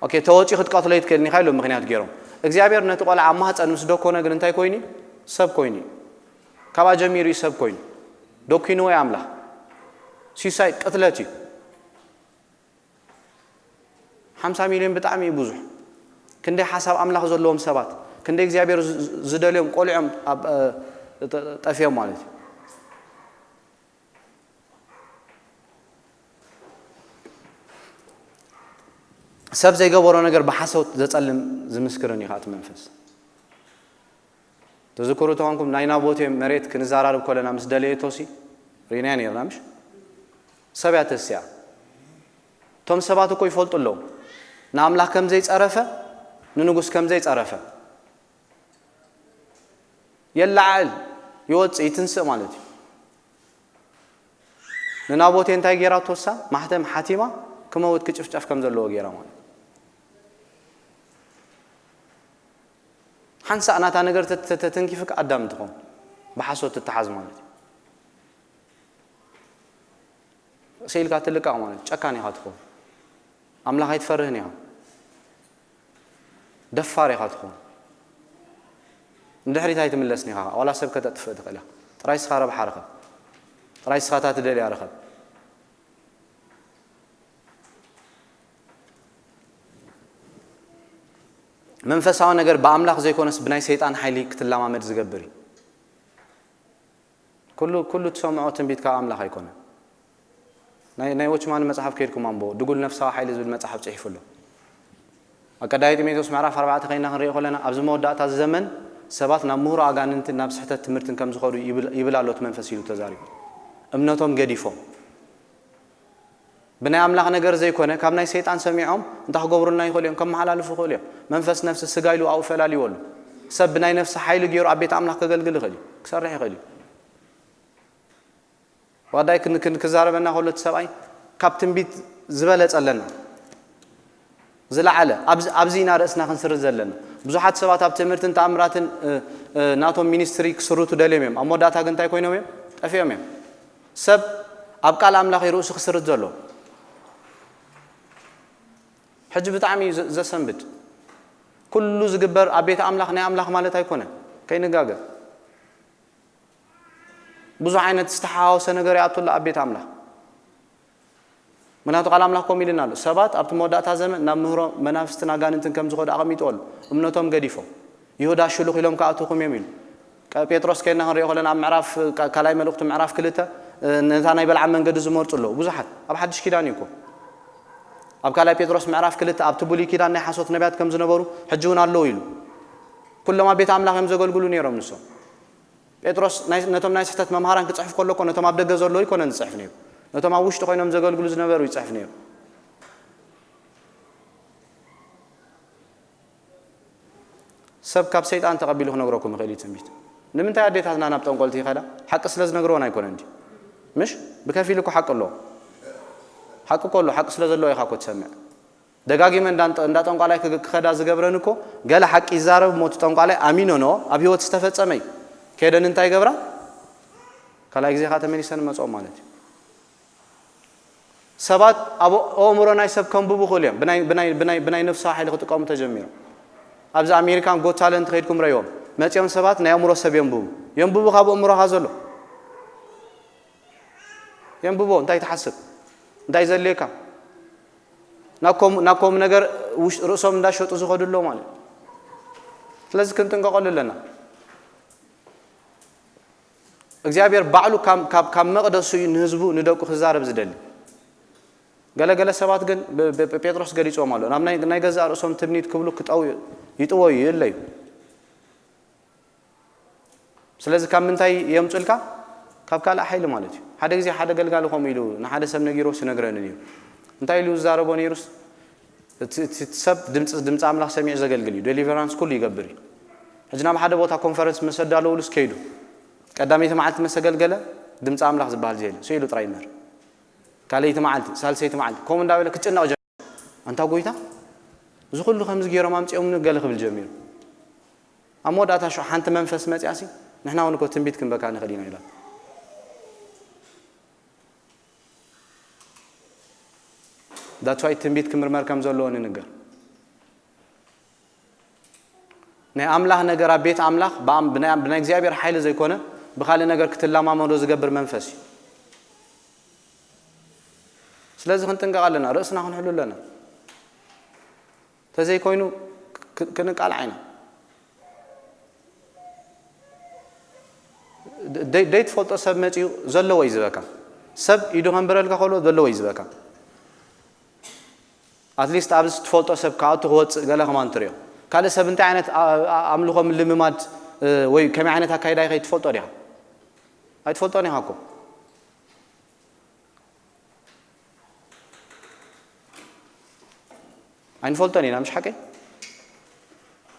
ኦኬ፣ ተወፂኡ ክትቀትሎ ይትክእልን ኢኻ ኢሎም ምክንያት ገይሮም። እግዚኣብሔር ነቲ ቆልዓ ኣብ ማህፀን ምስ ደኮነ ግን እንታይ ኮይኑ እዩ? ሰብ ኮይኑ እዩ። ካብኣ ጀሚሩ እዩ ሰብ ኮይኑ። ደኪንዎ እዩ ኣምላኽ። ሲሳይ ቅትለት እዩ። ሓምሳ ሚልዮን ብጣዕሚ እዩ ብዙሕ። ክንደይ ሓሳብ ኣምላኽ ዘለዎም ሰባት፣ ክንደይ እግዚኣብሔር ዝ- ዝ- ዝደልዮም ቆልዖም ኣብ እ፣ ጠ- ጠፍዮም ማለት እዩ። ሰብ ዘይገበሮ ነገር ብሓሶት ዘጸልም ዝምስክርን እዩ እቲ መንፈስ። ትዝክሩ ተኾንኩም ናይ ናቦቴ መሬት ክንዘራረብ ከለና ምስ ደለየቶሲ ሪናያ ነርና ምሽ? ሰብ እያ ተሲኣ። እቶም ሰባት እኮ ይፈልጡ ኣለዉ ንኣምላኽ ከም ዘይጸረፈ ንንጉስ ከም ዘይጸረፈ። የለዓዕል ይወፅእ ይትንስእ ማለት እዩ። ንናቦቴ እንታይ ገይራ ትወሳ ማሕተም ሓቲማ ክመውት ክጭፍጨፍ ከም ዘለዎ ገይራ ማለት እዩ። ሓንሳእ ናታ ነገር ተተተንኪፍካ ኣዳም ትኾን ብሓሶት ትተሓዝ ማለት እዩ። ስኢልካ ትልቃቕ ማለት ጨካን ኢኻ ትኾን። ኣምላኽ ኣይትፈርህን ኢኻ። ደፋር ኢኻ ትኾን። ንድሕሪት ኣይትምለስን ኢኻ። ዋላ ሰብ ከተጥፍእ ትኽእል ኢኻ። ጥራይ ስኻ ረብሓ ርኸብ። ጥራይ ስኻ እታ ትደልያ ርኸብ። መንፈሳዊ ነገር ብኣምላኽ ዘይኮነስ ብናይ ሰይጣን ሓይሊ ክትለማመድ ዝገብር እዩ። ኩሉ ኩሉ ትሰምዖ ትንቢት ካብ ኣምላኽ ኣይኮነን። ናይ ናይ ዎችማን መጽሓፍ ከይድኩም ኣንብቦ። ድጉል ነፍሳዊ ሓይሊ ዝብል መጽሓፍ ጽሒፉ ኣሎ። ኣብ ቀዳማይ ጢሞቴዎስ ምዕራፍ ኣርባዕተ ከይና ክንሪኦ ከለና ኣብዚ መወዳእታ ዘመን ሰባት ናብ ምህሮ ኣጋንንትን ናብ ስሕተት ትምህርትን ከም ዝኸዱ ይብል ይብል ኣሎ እቲ መንፈስ ኢሉ ተዛሪቡ። እምነቶም ገዲፎም ብናይ ኣምላኽ ነገር ዘይኮነ ካብ ናይ ሰይጣን ሰሚዖም እንታይ ክገብሩልና ይኽእሉ እዮም? ከመሓላልፉ ይኽእሉ እዮም። መንፈስ ነፍሲ ስጋ ኢሉ ኣብኡ ፈላልይዎ ኣሎ። ሰብ ብናይ ነፍሲ ሓይሊ ገይሩ ኣብ ቤት ኣምላኽ ከገልግል ይኽእል እዩ፣ ክሰርሕ ይኽእል እዩ። ዋዳይ ክን- ክን- ክዛረበና ከሎ እቲ ሰብኣይ ካብ ትንቢት ዝበለጸ ኣለና ዝለዓለ ኣብዚ ኣብዚ ኢና ርእስና ክንስርዝ ዘለና። ብዙሓት ሰባት ኣብ ትምህርትን ተኣምራትን እ፣ እ፣ ናቶም ሚኒስትሪ ክስርቱ ደልዮም እዮም። ኣብ መወዳእታ ግን እንታይ ኮይኖም እዮም? ጠፊኦም እዮም። ሰብ ኣብ ቃል ኣምላኽ እዩ ርእሱ ክስርት ዘሎ። ሕጂ ብጣዕሚ እዩ ዘ- ዘሰንብድ። ኩሉ ዝግበር ኣብ ቤት ኣምላኽ ናይ ኣምላኽ ማለት ኣይኮነን። ከይንጋገ ብዙሕ ዓይነት ዝተሓዋወሰ ነገር ይኣቱ ኣሎ ኣብ ቤት ኣምላኽ። ምክንያቱ ቃል ኣምላኽ ከምኡ ኢልና ኣሎ። ሰባት ኣብቲ መወዳእታ ዘመን ናብ ምህሮ መናፍስትን ኣጋንንትን ከም ዝኸዱ ኣቐሚጡ ኣሎ። እምነቶም ገዲፎም ይሁዳ ሽሉኽ ኢሎም ክኣትውኹም እዮም ኢሉ። ቀ- ጴጥሮስ ከይድና ክንሪኦ ከለና ኣብ ምዕራፍ ካ- ካልኣይ መልእኽቱ ምዕራፍ ክልተ እ፣ ነታ ናይ በልዓም መንገዲ ዝመርጹ ኣለዉ ብዙሓት። ኣብ ሓድሽ ኪዳን እዩ እኮ። ኣብ ካልኣይ ጴጥሮስ ምዕራፍ ክልተ ኣብቲ ብሉይ ኪዳን ናይ ሓሶት ነቢያት ከም ዝነበሩ ሕጂ እውን ኣለዉ ኢሉ። ኩሎም ኣብ ቤት ኣምላኽ እዮም ዘገልግሉ ነይሮም ንሶም። ጴጥሮስ ናይ- ነቶም ናይ ስሕተት መምሃራን ክጽሕፍ ከሎ እኮ ነቶም ኣብ ደገ ዘለዉ ኣይኮነን ዝጽሕፍ ነይሩ። ነቶም ኣብ ውሽጢ ኮይኖም ዘገልግሉ ዝነበሩ ይጽሕፍ ነይሩ። ሰብ ካብ ሰይጣን ተቐቢሉ ክነግረኩም ይኽእል እዩ ትንቢት። ንምንታይ ኣዴታትና ናብ ጠንቆልቲ ይኸዳ? ሓቂ ስለ ዝነግረወን ኣይኮነን ድዩ? ምሽ ብከፊል እኮ ሓቂ ኣለዎ። ሓቂ እኮ ኣሎ፣ ሓቂ ስለ ዘለዎ ኢኻ እኮ ትሰምዕ። ደጋጊመ እንዳ- እንዳ ጠንቋላይ ክግ- ክኸዳ ዝገብረን እኮ ገለ ሓቂ ይዛረብ እሞ እቲ ጠንቋላይ ኣሚኖኖ ኣብ ህይወት ዝተፈጸመ እዩ። ከደን እንታይ ይገብራ? ካልኣይ ግዜ ከዓ ተመሊሰን መፅኦም ማለት እዩ። ሰባት ኣብ ኣእምሮ ናይ ሰብ ከንብቡ ክእሉ እዮም። ብናይ- ብናይ- ብናይ- ብናይ ነፍሲ ሓይሊ ክጥቀሙ ተጀሚሮም። ኣብዚ ኣሜሪካን ጎት ታለንት ከይድኩም ረእይዎም። መፂኦም ሰባት ናይ ኣእምሮ ሰብ የንብቡ። የንብቡ ካብ ኣእምሮኻ ዘሎ። የንብቦ እንታይ ትሓስብ? እንታይ ዘድልየካ? ናብ ከም- ናብ ከም ነገር ውሽ- ርእሶም እንዳሸጡ ዝኸዱ ኣለዉ ማለት እዩ። ስለዚ ክንጥንቀቐሉ ኣለና። እግዚኣብሔር ባዕሉ ካብ- ካብ- ካብ መቕደሱ እዩ ንህዝቡ ንደቁ ክዛረብ ዝደሊ። ገለገለ ሰባት ግን ብ- ብ- ጴጥሮስ ገሊፅዎም ኣሎ። ናብ ናይ- ናይ ገዛእ ርእሶም ትምኒት ክብሉ ክጠው ይጥወዩ ይእለዩ። ስለዚ ካብ ምንታይ የምፁልካ? ካብ ካልእ ሓይሊ ማለት እዩ። ሓደ ግዜ ሓደ ገልጋሊ ከምኡ ኢሉ ንሓደ ሰብ ነጊሮ ስነግረኒ እዩ። እንታይ ኢሉ ዝዛረቦ ነይሩስ? እቲ እቲ- እቲ ሰብ ድምፂ ድምፂ ኣምላኽ ሰሚዑ ዘገልግል እዩ። ዴሊቨራንስ ኩሉ ይገብር እዩ። ሕጂ ናብ ሓደ ቦታ ኮንፈረንስ ምስ ኣዳለውሉስ ከይዱ ቀዳመይቲ መዓልቲ መስ ኣገልገለ ድምፂ ኣምላኽ ዝበሃል ዘየለ ስኢሉ ጥራይ ይምህር። ካልኣይቲ መዓልቲ፣ ሳልሰይቲ መዓልቲ ከምኡ እንዳበለ ክጭነቕ ጀመረ። ኣንታ ጎይታ፣ እዚ ኩሉ ከምዚ ገይሮም ኣምፂኦምኒ ገለ ክብል ጀሚሩ። ኣብ መወዳእታ ሽዑ ሓንቲ መንፈስ መፂኣሲ ንሕና እውን እኮ ትንቢት ክንበካ ንኽእል ኢና ኢላ። ዳትስ ዋይ ትንቢት ክምርመር ከም ዘለዎ ንንገር። ናይ ኣምላኽ ነገር ኣብ ቤት ኣምላኽ ብኣም- ብናይ ብናይ እግዚኣብሔር ሓይሊ ዘይኮነ ብኻልእ ነገር ክትለማመዶ ዝገብር መንፈስ እዩ። ስለዚ ክንጥንቀቕ ኣለና፣ ርእስና ክንሕሉ ኣለና። ተዘይኮይኑ ክ- ክንቃልዓ ኢና። ደ- ደይ- ደይትፈልጦ ሰብ መፂኡ ዘለዎ እዩ ዝበካ። ሰብ ኢዱ ከንብረልካ ከሎ ዘለዎ እዩ ዝበካ። ኣትሊስት ኣብዚ ትፈልጦ ሰብ ክኣቱ ክወፅእ ገለ ከማን ትሪኦ። ካልእ ሰብ እንታይ ዓይነት ኣ- ኣ- ኣምልኾ ምልምማድ እ፣ ወይ ከመይ ዓይነት ኣካይዳ ይኸይድ ትፈልጦ ዲኻ? ኣይትፈልጦን ኢኻ እኮ። ኣይንፈልጦን ኢና፣ ምሽ ሓቀይ?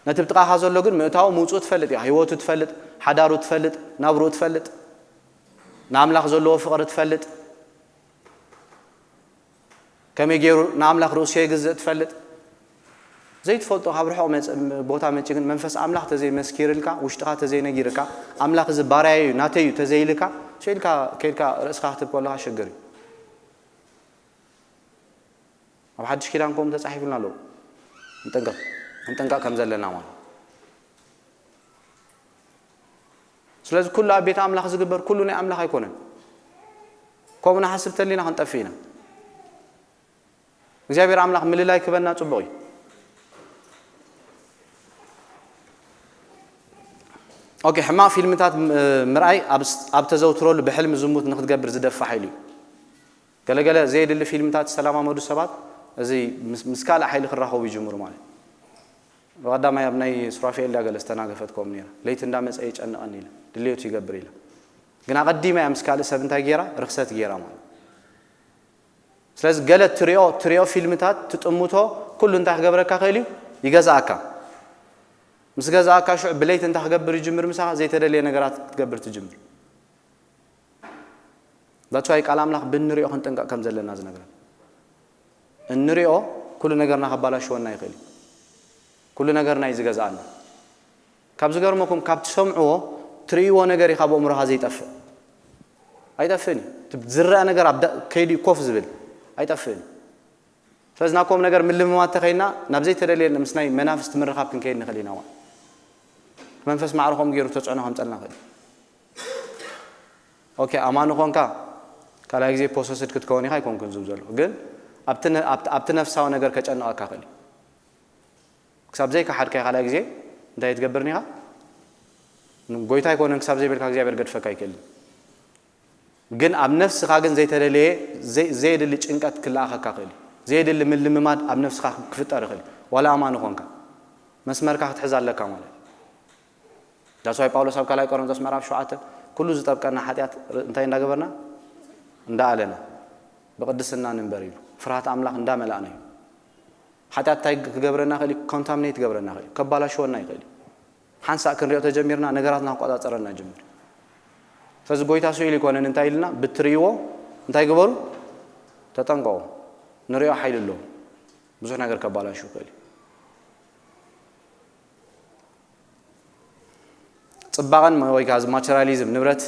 ነቲ ብጥቓኻ ዘሎ ግን ምእታው ምውፅኡ ትፈልጥ ኢኻ። ህይወቱ ትፈልጥ፣ ሓዳሩ ትፈልጥ፣ ናብርኡ ትፈልጥ፣ ንኣምላኽ ዘለዎ ፍቕሪ ትፈልጥ፣ ከመይ ገይሩ ንኣምላኽ ርእሱ የግዝእ ትፈልጥ። ዘይትፈልጦ ካብ ርሑቕ መጽ- ቦታ መጺ ግን መንፈስ ኣምላኽ ተዘይመስኪርልካ፣ ውሽጥኻ ተዘይነጊርካ፣ ኣምላኽ እዚ ባርያይ እዩ ናተይ እዩ ተዘይልካ፣ ስኢልካ ከይድካ ርእስኻ ክትብ ከለኻ ሽግር እዩ። ኣብ ሓድሽ ኪዳን ከምኡ ተጻሒፉልና ኣለዉ። ክንጥንቀቕ ክንጥንቀቕ ከም ዘለና ማለት። ስለዚ ኩሉ ኣብ ቤት ኣምላኽ ዝግበር ኩሉ ናይ ኣምላኽ ኣይኮነን። ከምኡ ንሓስብ ተሊና ክንጠፍእ ኢና። እግዚኣብሔር ኣምላኽ ምልላይ ክበና ጽቡቕ እዩ። ኦኬ፣ ሕማቕ ፊልምታት ም- ምርኣይ ኣብ ስ- ኣብ ተዘውትረሉ ብሕልሚ ዝሙት ንክትገብር ዝደፍእ ሓይሊ እዩ። ገለገለ ዘየድሊ ፊልምታት ዝተለማመዱ ሰባት እዚ ምስ- ምስ ካልእ ሓይሊ ክራኸቡ ይጅምሩ ማለት እዩ። ብቐዳማይ ኣብ ናይ ሱራፌል ዳ ገለ ዝተናገፈት ከምኡ ነይራ። ለይቲ እንዳመጸ የጨንቐኒ ኢለ ድልየቱ ይገብር ኢለ። ግን ኣቐዲማ እያ ምስ ካልእ ሰብ እንታይ ገይራ? ርኽሰት ገይራ ማለት። ስለዚ ገለ ትሪኦ ትሪኦ ፊልምታት ትጥምቶ ኩሉ እንታይ ክገብረካ ክእል እዩ? ይገዛእካ። ምስ ገዛእካ ሽዑ ብለይቲ እንታይ ክገብር ይጅምር? ምሳኻ ዘይተደልየ ነገራት ክትገብር ትጅምር። ዳትስ ዋይ ቃል ኣምላኽ ብንሪኦ ክንጥንቀቕ ከም ዘለና ዝነግረን። እንሪኦ ኩሉ ነገርና ከባላሽወና ይኽእል እዩ። ኩሉ ነገርና እዩ ዝገዝኣና። ካብ ዝገርመኩም ካብ ትሰምዕዎ ትርእይዎ ነገር እዩ ካብ ኣእምሮኻ ዘይጠፍእ። ኣይጠፍእን እዩ። እቲ ዝረኣ ነገር ኣብ ዳ- ከይዱ እዩ ኮፍ ዝብል። ኣይጠፍእን እዩ። ስለዚ ናብ ከምኡ ነገር ምልምማድ ተኸይድና ናብ ዘይተደልየ ምስ ናይ መናፍስቲ ምርኻብ ክንከይድ ንኽእል ኢና። መንፈስ ማዕረ ከምኡ ገይሩ ተፅዕኖ ከምፀልና ይኽእል። ኦኬ ኣማኒ ኾንካ ካልኣይ ግዜ ፖሰስድ ክትከውን ኢኻ ኣይኮንኩን ዝብ ዘሎ ግን ኣብቲ ነ- ኣብቲ- ኣብቲ ነፍሳዊ ነገር ከጨንቐካ ክእል እዩ። ክሳብ ዘይከሓድካዮ ካልኣይ ግዜ እንታይ ትገብርኒ ኢኻ? ጎይታ ኣይኮነን ክሳብ ዘይበልካ እግዚኣብሔር ገድፈካ ኣይክእልን። ግን ኣብ ነፍስኻ ግን ዘይተደለየ ዘይ- ዘየድሊ ጭንቀት ክለኣኸካ ክእል እዩ። ዘየድሊ ምልምማድ ኣብ ነፍስኻ ክፍጠር ይኽእል እዩ። ዋላ ኣማኒ ኾንካ መስመርካ ክትሕዝ ኣለካ ማለት እዩ። ዳስዋይ ጳውሎስ ኣብ ካልኣይ ቆሮንቶስ ምዕራፍ ሸውዓተ፣ ኩሉ ዝጠብቀና ሓጢኣት እንታይ እንዳገበርና? እንዳኣለና፣ ብቕድስና ንንበር ኢሉ። ፍርሃት ኣምላኽ እንዳመላእና እዩ። ሓጢኣት እንታይ ክገብረና ይኽእል እዩ? ኮንታሚኔት ክገብረና ይኽእል እዩ። ከባላሽወና ይኽእል እዩ። ሓንሳእ ክንሪኦ ተጀሚርና፣ ነገራትና ክቆጻጸረና ይጀምር። ስለዚ ጎይታ ስኢሉ ይኮነን እንታይ ኢልና? ብትርእይዎ እንታይ ግበሩ? ተጠንቀቑ። ንሪኦ ሓይሊ ኣለዎ። ብዙሕ ነገር ከባላሹ ይኽእል እዩ። ጽባቐን ወይ ከዓ ማቴሪያሊዝም፣ ንብረት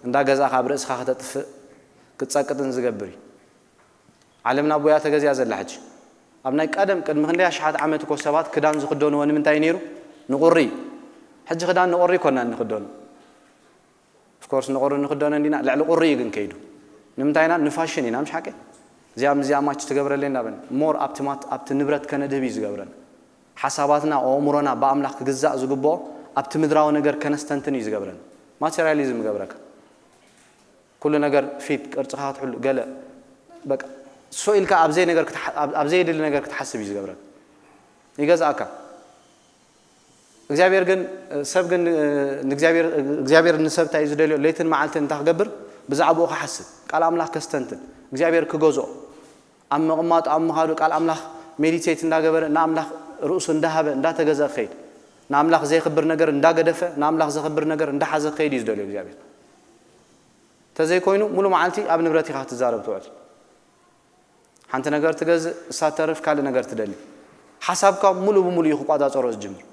እንዳገዛእካ ኣብ ርእስኻ ከተጥፍእ ክትጸቅጥን ዝገብር እዩ። ዓለምና ቦያ ተገዚኣ ዘላ ሕጂ። ኣብ ናይ ቀደም ቅድሚ ክንደይ ኣሽሓት ዓመት እኮ ሰባት ክዳን ዝኽደንዎ ንምንታይ ነይሩ? ንቑሪ እዩ። ሕጂ ክዳን ንቑሪ ይኮና እንኽደኑ። ኦፍኮርስ ንቑሪ ንኽደኖ እንዲና፣ ልዕሊ ቁሪ እዩ ግን ከይዱ። ንምንታይ ኢና? ንፋሽን ኢና፣ ምሽ ሓቂ? እዚኣ ምስ እዚኣ ማች ትገብረለይ እንዳበልና። ሞር ኣብቲ ማት-፣ ኣብቲ ንብረት ከነድህብ እዩ ዝገብረና። ሓሳባትና፣ ኣእምሮና ብኣምላኽ ክግዛእ ዝግብኦ ኣብቲ ምድራዊ ነገር ከነስተንትን እዩ ዝገብረና። ማቴሪያሊዝም ይገብረካ። ኩሉ ነገር ፊት፣ ቅርጽኻ ክትሕሉ፣ ገለ በቃ፣ ሶ ኢልካ ኣብ ዘይ ነገር ክትሓ-፣ ኣብ፣ ኣብ ዘየድሊ ነገር ክትሓስብ እዩ ዝገብረካ። ይገዝኣካ። እግዚኣብሔር ግን፣ ሰብ ግን፣ ንእግዚኣብሔር፣ እግዚኣብሔር ንሰብ እንታይ እዩ ዝደልዮ? ለይትን መዓልትን እንታይ ክገብር? ብዛዕባኡ ክሓስብ። ቃል ኣምላኽ ከስተንትን። እግዚኣብሔር ክገዝኦ። ኣብ ምቕማጡ፣ ኣብ ምኻዱ፣ ቃል ኣምላኽ ሜዲቴት እንዳገበረ፣ ንኣምላኽ ርእሱ እንዳሃበ፣ እንዳተገዘ ክኸይድ። ንኣምላኽ ዘየኽብር ነገር እንዳገደፈ፣ ንኣምላኽ ዘኽብር ነገር እንዳሓዘ ክኸይድ እዩ ዝደልዮ እግዚኣብሔር። ተዘይኮይኑ፣ ሙሉ መዓልቲ ኣብ ንብረት ኢኻ ክትዛረብ ትውዕል። ሓንቲ ነገር ትገዝእ፣ እሳ ተርፍ ካልእ ነገር ትደሊ። ሓሳብካ ሙሉ ብሙሉ እዩ ክቋጻጸሮ ዝጅምር።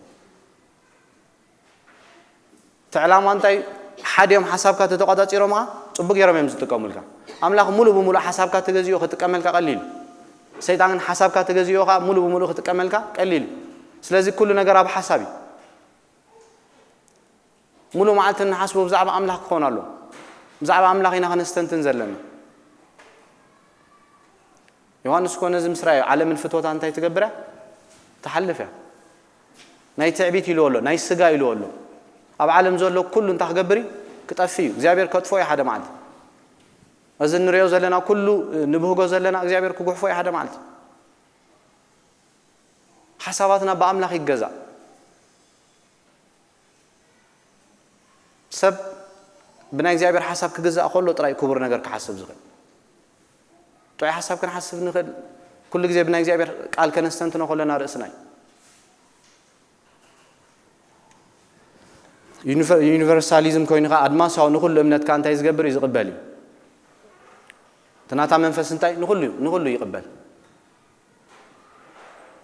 እቲ ዕላማ እንታይ? ሓዲኦም ሓሳብካ ተተቋጻጺሮምኻ፣ ጽቡቅ ገይሮም እዮም ዝጥቀሙልካ። ኣምላኽ ሙሉ ብሙሉ ሓሳብካ ተገዚኡ ክጥቀመልካ ቀሊል እዩ። ሰይጣን ግን ሓሳብካ ተገዚኡ ከኣ ሙሉ ብሙሉ ክጥቀመልካ ቀሊል እዩ። ስለዚ ኩሉ ነገር ኣብ ሓሳብ እዩ። ሙሉ መዓልቲ እንሓስቦ ብዛዕባ ኣምላኽ ክኾን ኣሎ። ብዛዕባ ኣምላኽ ኢና ከነስተንትን ዘለና። ዮሃንስ እኮ ነዚ ምስ ረኣዮ፣ ዓለምን ፍትወታ እንታይ ትገብር እያ? ትሓልፍ እያ። ናይ ትዕቢት ኢልዎ ኣሎ፣ ናይ ስጋ ኢልዎ ኣሎ። ኣብ ዓለም ዘሎ ኩሉ እንታይ ክገብር እዩ? ክጠፍእ እዩ። እግዚኣብሔር ከጥፍኦ እዩ ሓደ መዓልቲ። እዚ እንሪኦ ዘለና ኩሉ፣ ንብህጎ ዘለና እግዚኣብሔር ክጉሕፎ እዩ ሓደ መዓልቲ። ሓሳባትና ብኣምላኽ ይገዛእ። ሰብ ብናይ እግዚኣብሔር ሓሳብ ክግዛእ ከሎ ጥራይ ክቡር ነገር ክሓስብ ዝኽእል። ጥዑይ ሓሳብ ክንሓስብ ንኽእል። ኩሉ ግዜ ብናይ እግዚኣብሔር ቃል ከነስተንትኖ ከለና ርእስና እዩ። ዩኒቨ-፣ ዩኒቨርሳሊዝም ኮይኑ ከኣ ኣድማሳዊ ንኹሉ እምነት ከኣ እንታይ ዝገብር እዩ? ዝቕበል እዩ። እቲ ናታ መንፈስ እንታይ? ንኹሉ እዩ፣ ንኹሉ ይቕበል።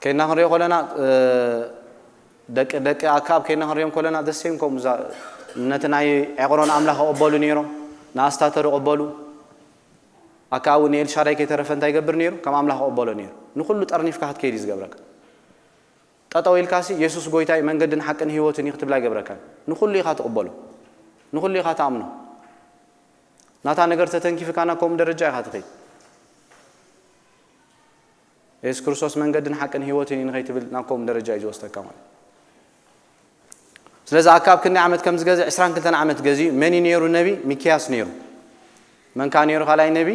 ከይና ክንሪኦ ከለና፣ እ፣ ደቂ፣ ደቂ ኣክኣብ ከይና ክንሪኦም ከለና፣ the same ከምኡ እዛ፣ ነቲ ናይ ዕቕሮን ኣምላኽ ይቕበሉ ነይሮም፣ ንኣስታተር ይቕበሉ። ኣክኣብ እውን ንኤልሻዳይ ከይተረፈ እንታይ ይገብር ነይሩ? ከም ኣምላኽ ይቕበሎ ነይሩ። ንኹሉ ጠርኒፍካ ክትከይድ እዩ ዝገብረካ። ጠጠው ኢልካሲ፣ "የሱስ ጎይታ እዩ፣ መንገድን ሓቅን ህይወትን እዩ" ክትብላ ኣይገብረካን። ንኹሉ ኢኻ ትቕበሎ። ንኹሉ ኢኻ ትኣምኖ። ናታ ነገር ተተንኪፍካ ናብ ከምኡ ደረጃ ኢኻ ትኸይድ። የሱስ ክርስቶስ መንገድን ሓቅን ህይወትን እዩ ንኸይትብል ናብ ከምኡ ደረጃ እዩ ዝወስደካ ማለት እዩ። ስለዚ ኣክኣብ ክንደይ ዓመት ከም ዝገዝእ፣ ዕስራን ክልተን ዓመት ገዚኡ። መን እዩ ነይሩ ነቢ? ሚክያስ ነይሩ። መን ከኣ ነይሩ ካልኣይ ነቢ?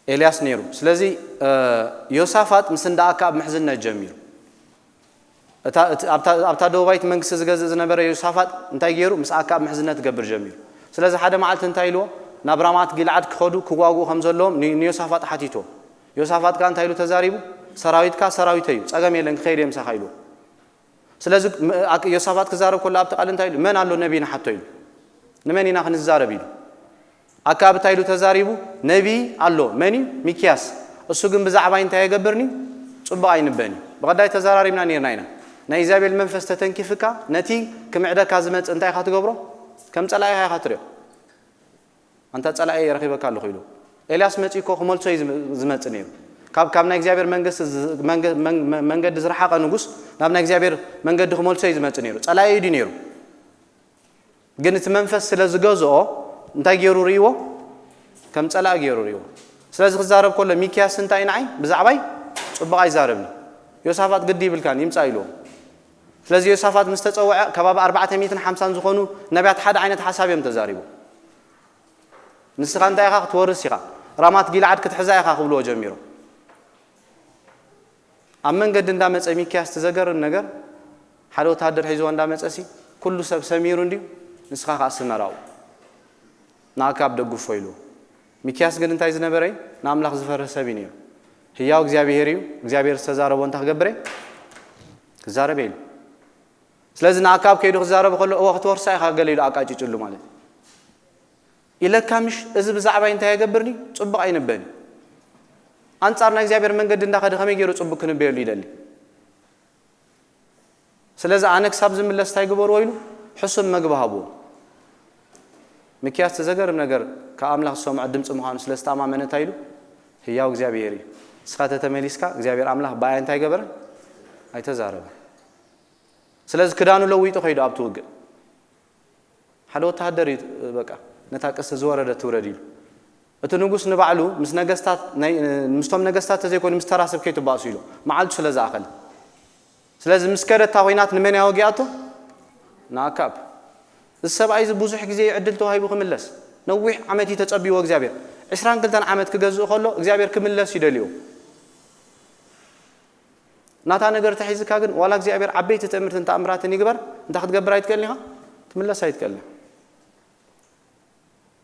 ኤልያስ ነይሩ። ስለዚ፣ እ፣ ዮሳፋጥ ምስ እንዳ ኣክኣብ ምሕዝነት ጀሚሩ። እታ፣ እቲ፣ ኣብታ፣ ኣብታ ደቡባዊት መንግስቲ ዝገዝእ ዝነበረ ዮሳፋጥ እንታይ ገይሩ? ምስ ኣክኣብ ምሕዝነት ክገብር ጀሚሩ። ስለዚ ሓደ መዓልቲ እንታይ ኢልዎ? ናብ ራማት ጊልዓድ ክኸዱ ክዋግኡ ከም ዘለዎም ን-፣ ንዮሳፋጥ ሓቲትዎ። ዮሳፋጥ ከኣ እንታይ ኢሉ ተዛሪቡ? "ሰራዊትካ ሰራዊተይ እዩ፣ ጸገም የለን፣ ክኸይድ እየ ምሳኻ" ኢልዎ። ስለዚ ም-፣ ኣክ-፣ ዮሳፋጥ ክዛረብ ከሎ ኣብቲ ቃል እንታይ ኢሉ? "መን ኣሎ ነቢይ ንሓቶ?" ኢሉ። "ንመን ኢና ክንዛረብ?" ኢሉ። ኣክኣብ እንታይ ኢሉ ተዛሪቡ? "ነቢይ ኣሎ። መን እዩ? ሚክያስ። እሱ ግን ብዛዕባይ እንታይ ኣይገብርን እዩ? ጽቡቕ ኣይንበን እዩ።" ብቐዳይ ተዘራሪብና ነይርና ኢና። ናይ እግዚኣብሔር መንፈስ ተተንኪፍካ፣ ነቲ ክምዕደካ ዝመጽእ እንታይ ኢኻ ትገብሮ? ከም ጸላኢኻ ኢኻ ትሪኦ። "ኣንታ ጸላኢ ረኺበካ ኣለኹ" ኢሉ። ኤልያስ መጺኡ እኮ ክመልሶ እዩ ዝመ-፣ ዝመጽእ ነይሩ። ካብ፣ ካብ ናይ እግዚኣብሔር መንግስቲ ዝ-፣ መንገ-፣ መን-፣ መ-፣ መንገዲ ዝረሓቐ ንጉስ ናብ ናይ እግዚኣብሔር መንገዲ ክመልሶ እዩ ዝመጽእ ነይሩ። ጸላኢ እዩ ድዩ ነይሩ? ግን እቲ መንፈስ ስለ ዝገዝኦ እንታይ ገይሩ ርእይዎ? ከም ጸላኢ ገይሩ ርእይዎ። ስለዚ ክዛረብ ከሎ ሚክያስ እንታይ ንዓይ ብዛዕባይ ጽቡቕ ኣይዛረብን። ዮሳፋጥ ግዲ ይብልካን ይምጻእ ኢልዎ። ስለዚ ዮሳፋጥ ምስ ተጸውዐ ከባቢ ኣርባዕተ ሚእትን ሓምሳን ዝኾኑ ነቢያት ሓደ ዓይነት ሓሳብ እዮም ተዛሪቦም። "ንስኻ እንታይ ኢኻ ክትወርስ ኢኻ፣ ራማት ጊልዓድ ክትሕዛ ኢኻ" ክብልዎ ጀሚሮም። ኣብ መንገዲ እንዳመጸ ሚክያስ ትዘገርም ነገር ሓደ ወታደር ሒዝዎ እንዳመጸ ሲ ኩሉ ሰብ ሰሚሩ እንድዩ፣ ንስኻ ከኣ ስመራኡ። ንኣካብ ደግፎ ኢሉ። ሚክያስ ግን እንታይ ዝነበረ እዩ? ንኣምላኽ ዝፈርህ ሰብ እዩ ነይሩ። ህያው እግዚኣብሔር እዩ፣ እግዚኣብሔር ዝተዛረቦ እንታይ ክገብር እየ? ክዛረብ እየ ኢሉ። ስለዚ ንኣካብ ከይዱ ክዛረብ ከሎ፣ እወ ክትወርሳ ኢኻ ገለ ኢሉ ኣቃጭጭሉ ማለት እዩ። ኢለካ ምሽ፣ እዚ ብዛዕባይ እንታይ የገብርኒ? ጽቡቕ ኣይንበኒ። ኣንጻር ናይ እግዚኣብሔር መንገዲ እንዳኸደ ከመይ ገይሩ ጽቡቕ ክንበየሉ ይደሊ? ስለዚ ኣነ ክሳብ ዝምለስ እንታይ ግበርዎ ኢሉ ሕሱም መግቢ ሃብዎ። ሚክያስ እቲ ዘገርም ነገር ካብ ኣምላኽ ዝሰምዖ ድምፂ ምዃኑ ስለ ዝተኣማመነ እንታይ ኢሉ? ህያው እግዚኣብሔር እዩ። ንስኻ ተተመሊስካ እግዚኣብሔር ኣምላኽ ብኣይ እንታይ ገበረ? ኣይተዛረበ። ስለዚ ክዳኑ ለዊጡ ከይዱ ኣብቲ ውግእ ሓደ ወተሃደር እዩ በቃ ነታ ቅስት ዝወረደት ትውረድ ኢሉ። እቲ ንጉስ ንባዕሉ ምስ ነገስታት ናይ ምስቶም ነገስታት ተዘይኮይኑ ምስ ተራ ሰብ ከይትባእሱ ኢሉ መዓልቱ ስለ ዝኣኸለ። ስለዚ ምስ ከደ እታ ኮይናት ንመን እያ ወጊኣቶ? ንኣካብ። እዚ ሰብኣይ እዚ ብዙሕ ግዜ እዩ ዕድል ተዋሂቡ ክምለስ። ነዊሕ ዓመት እዩ ተጸቢዎ እግዚኣብሔር። ዕስራን ክልተን ዓመት ክገዝእ ከሎ እግዚኣብሔር ክምለስ ይደልዮ። ናታ ነገር ተሒዝካ ግን ዋላ እግዚኣብሔር ዓበይቲ ትእምርትን ተኣምራትን ይግበር እንታይ ክትገብር ኣይትክእልን ኢኻ? ትምለስ ኣይትክእልን።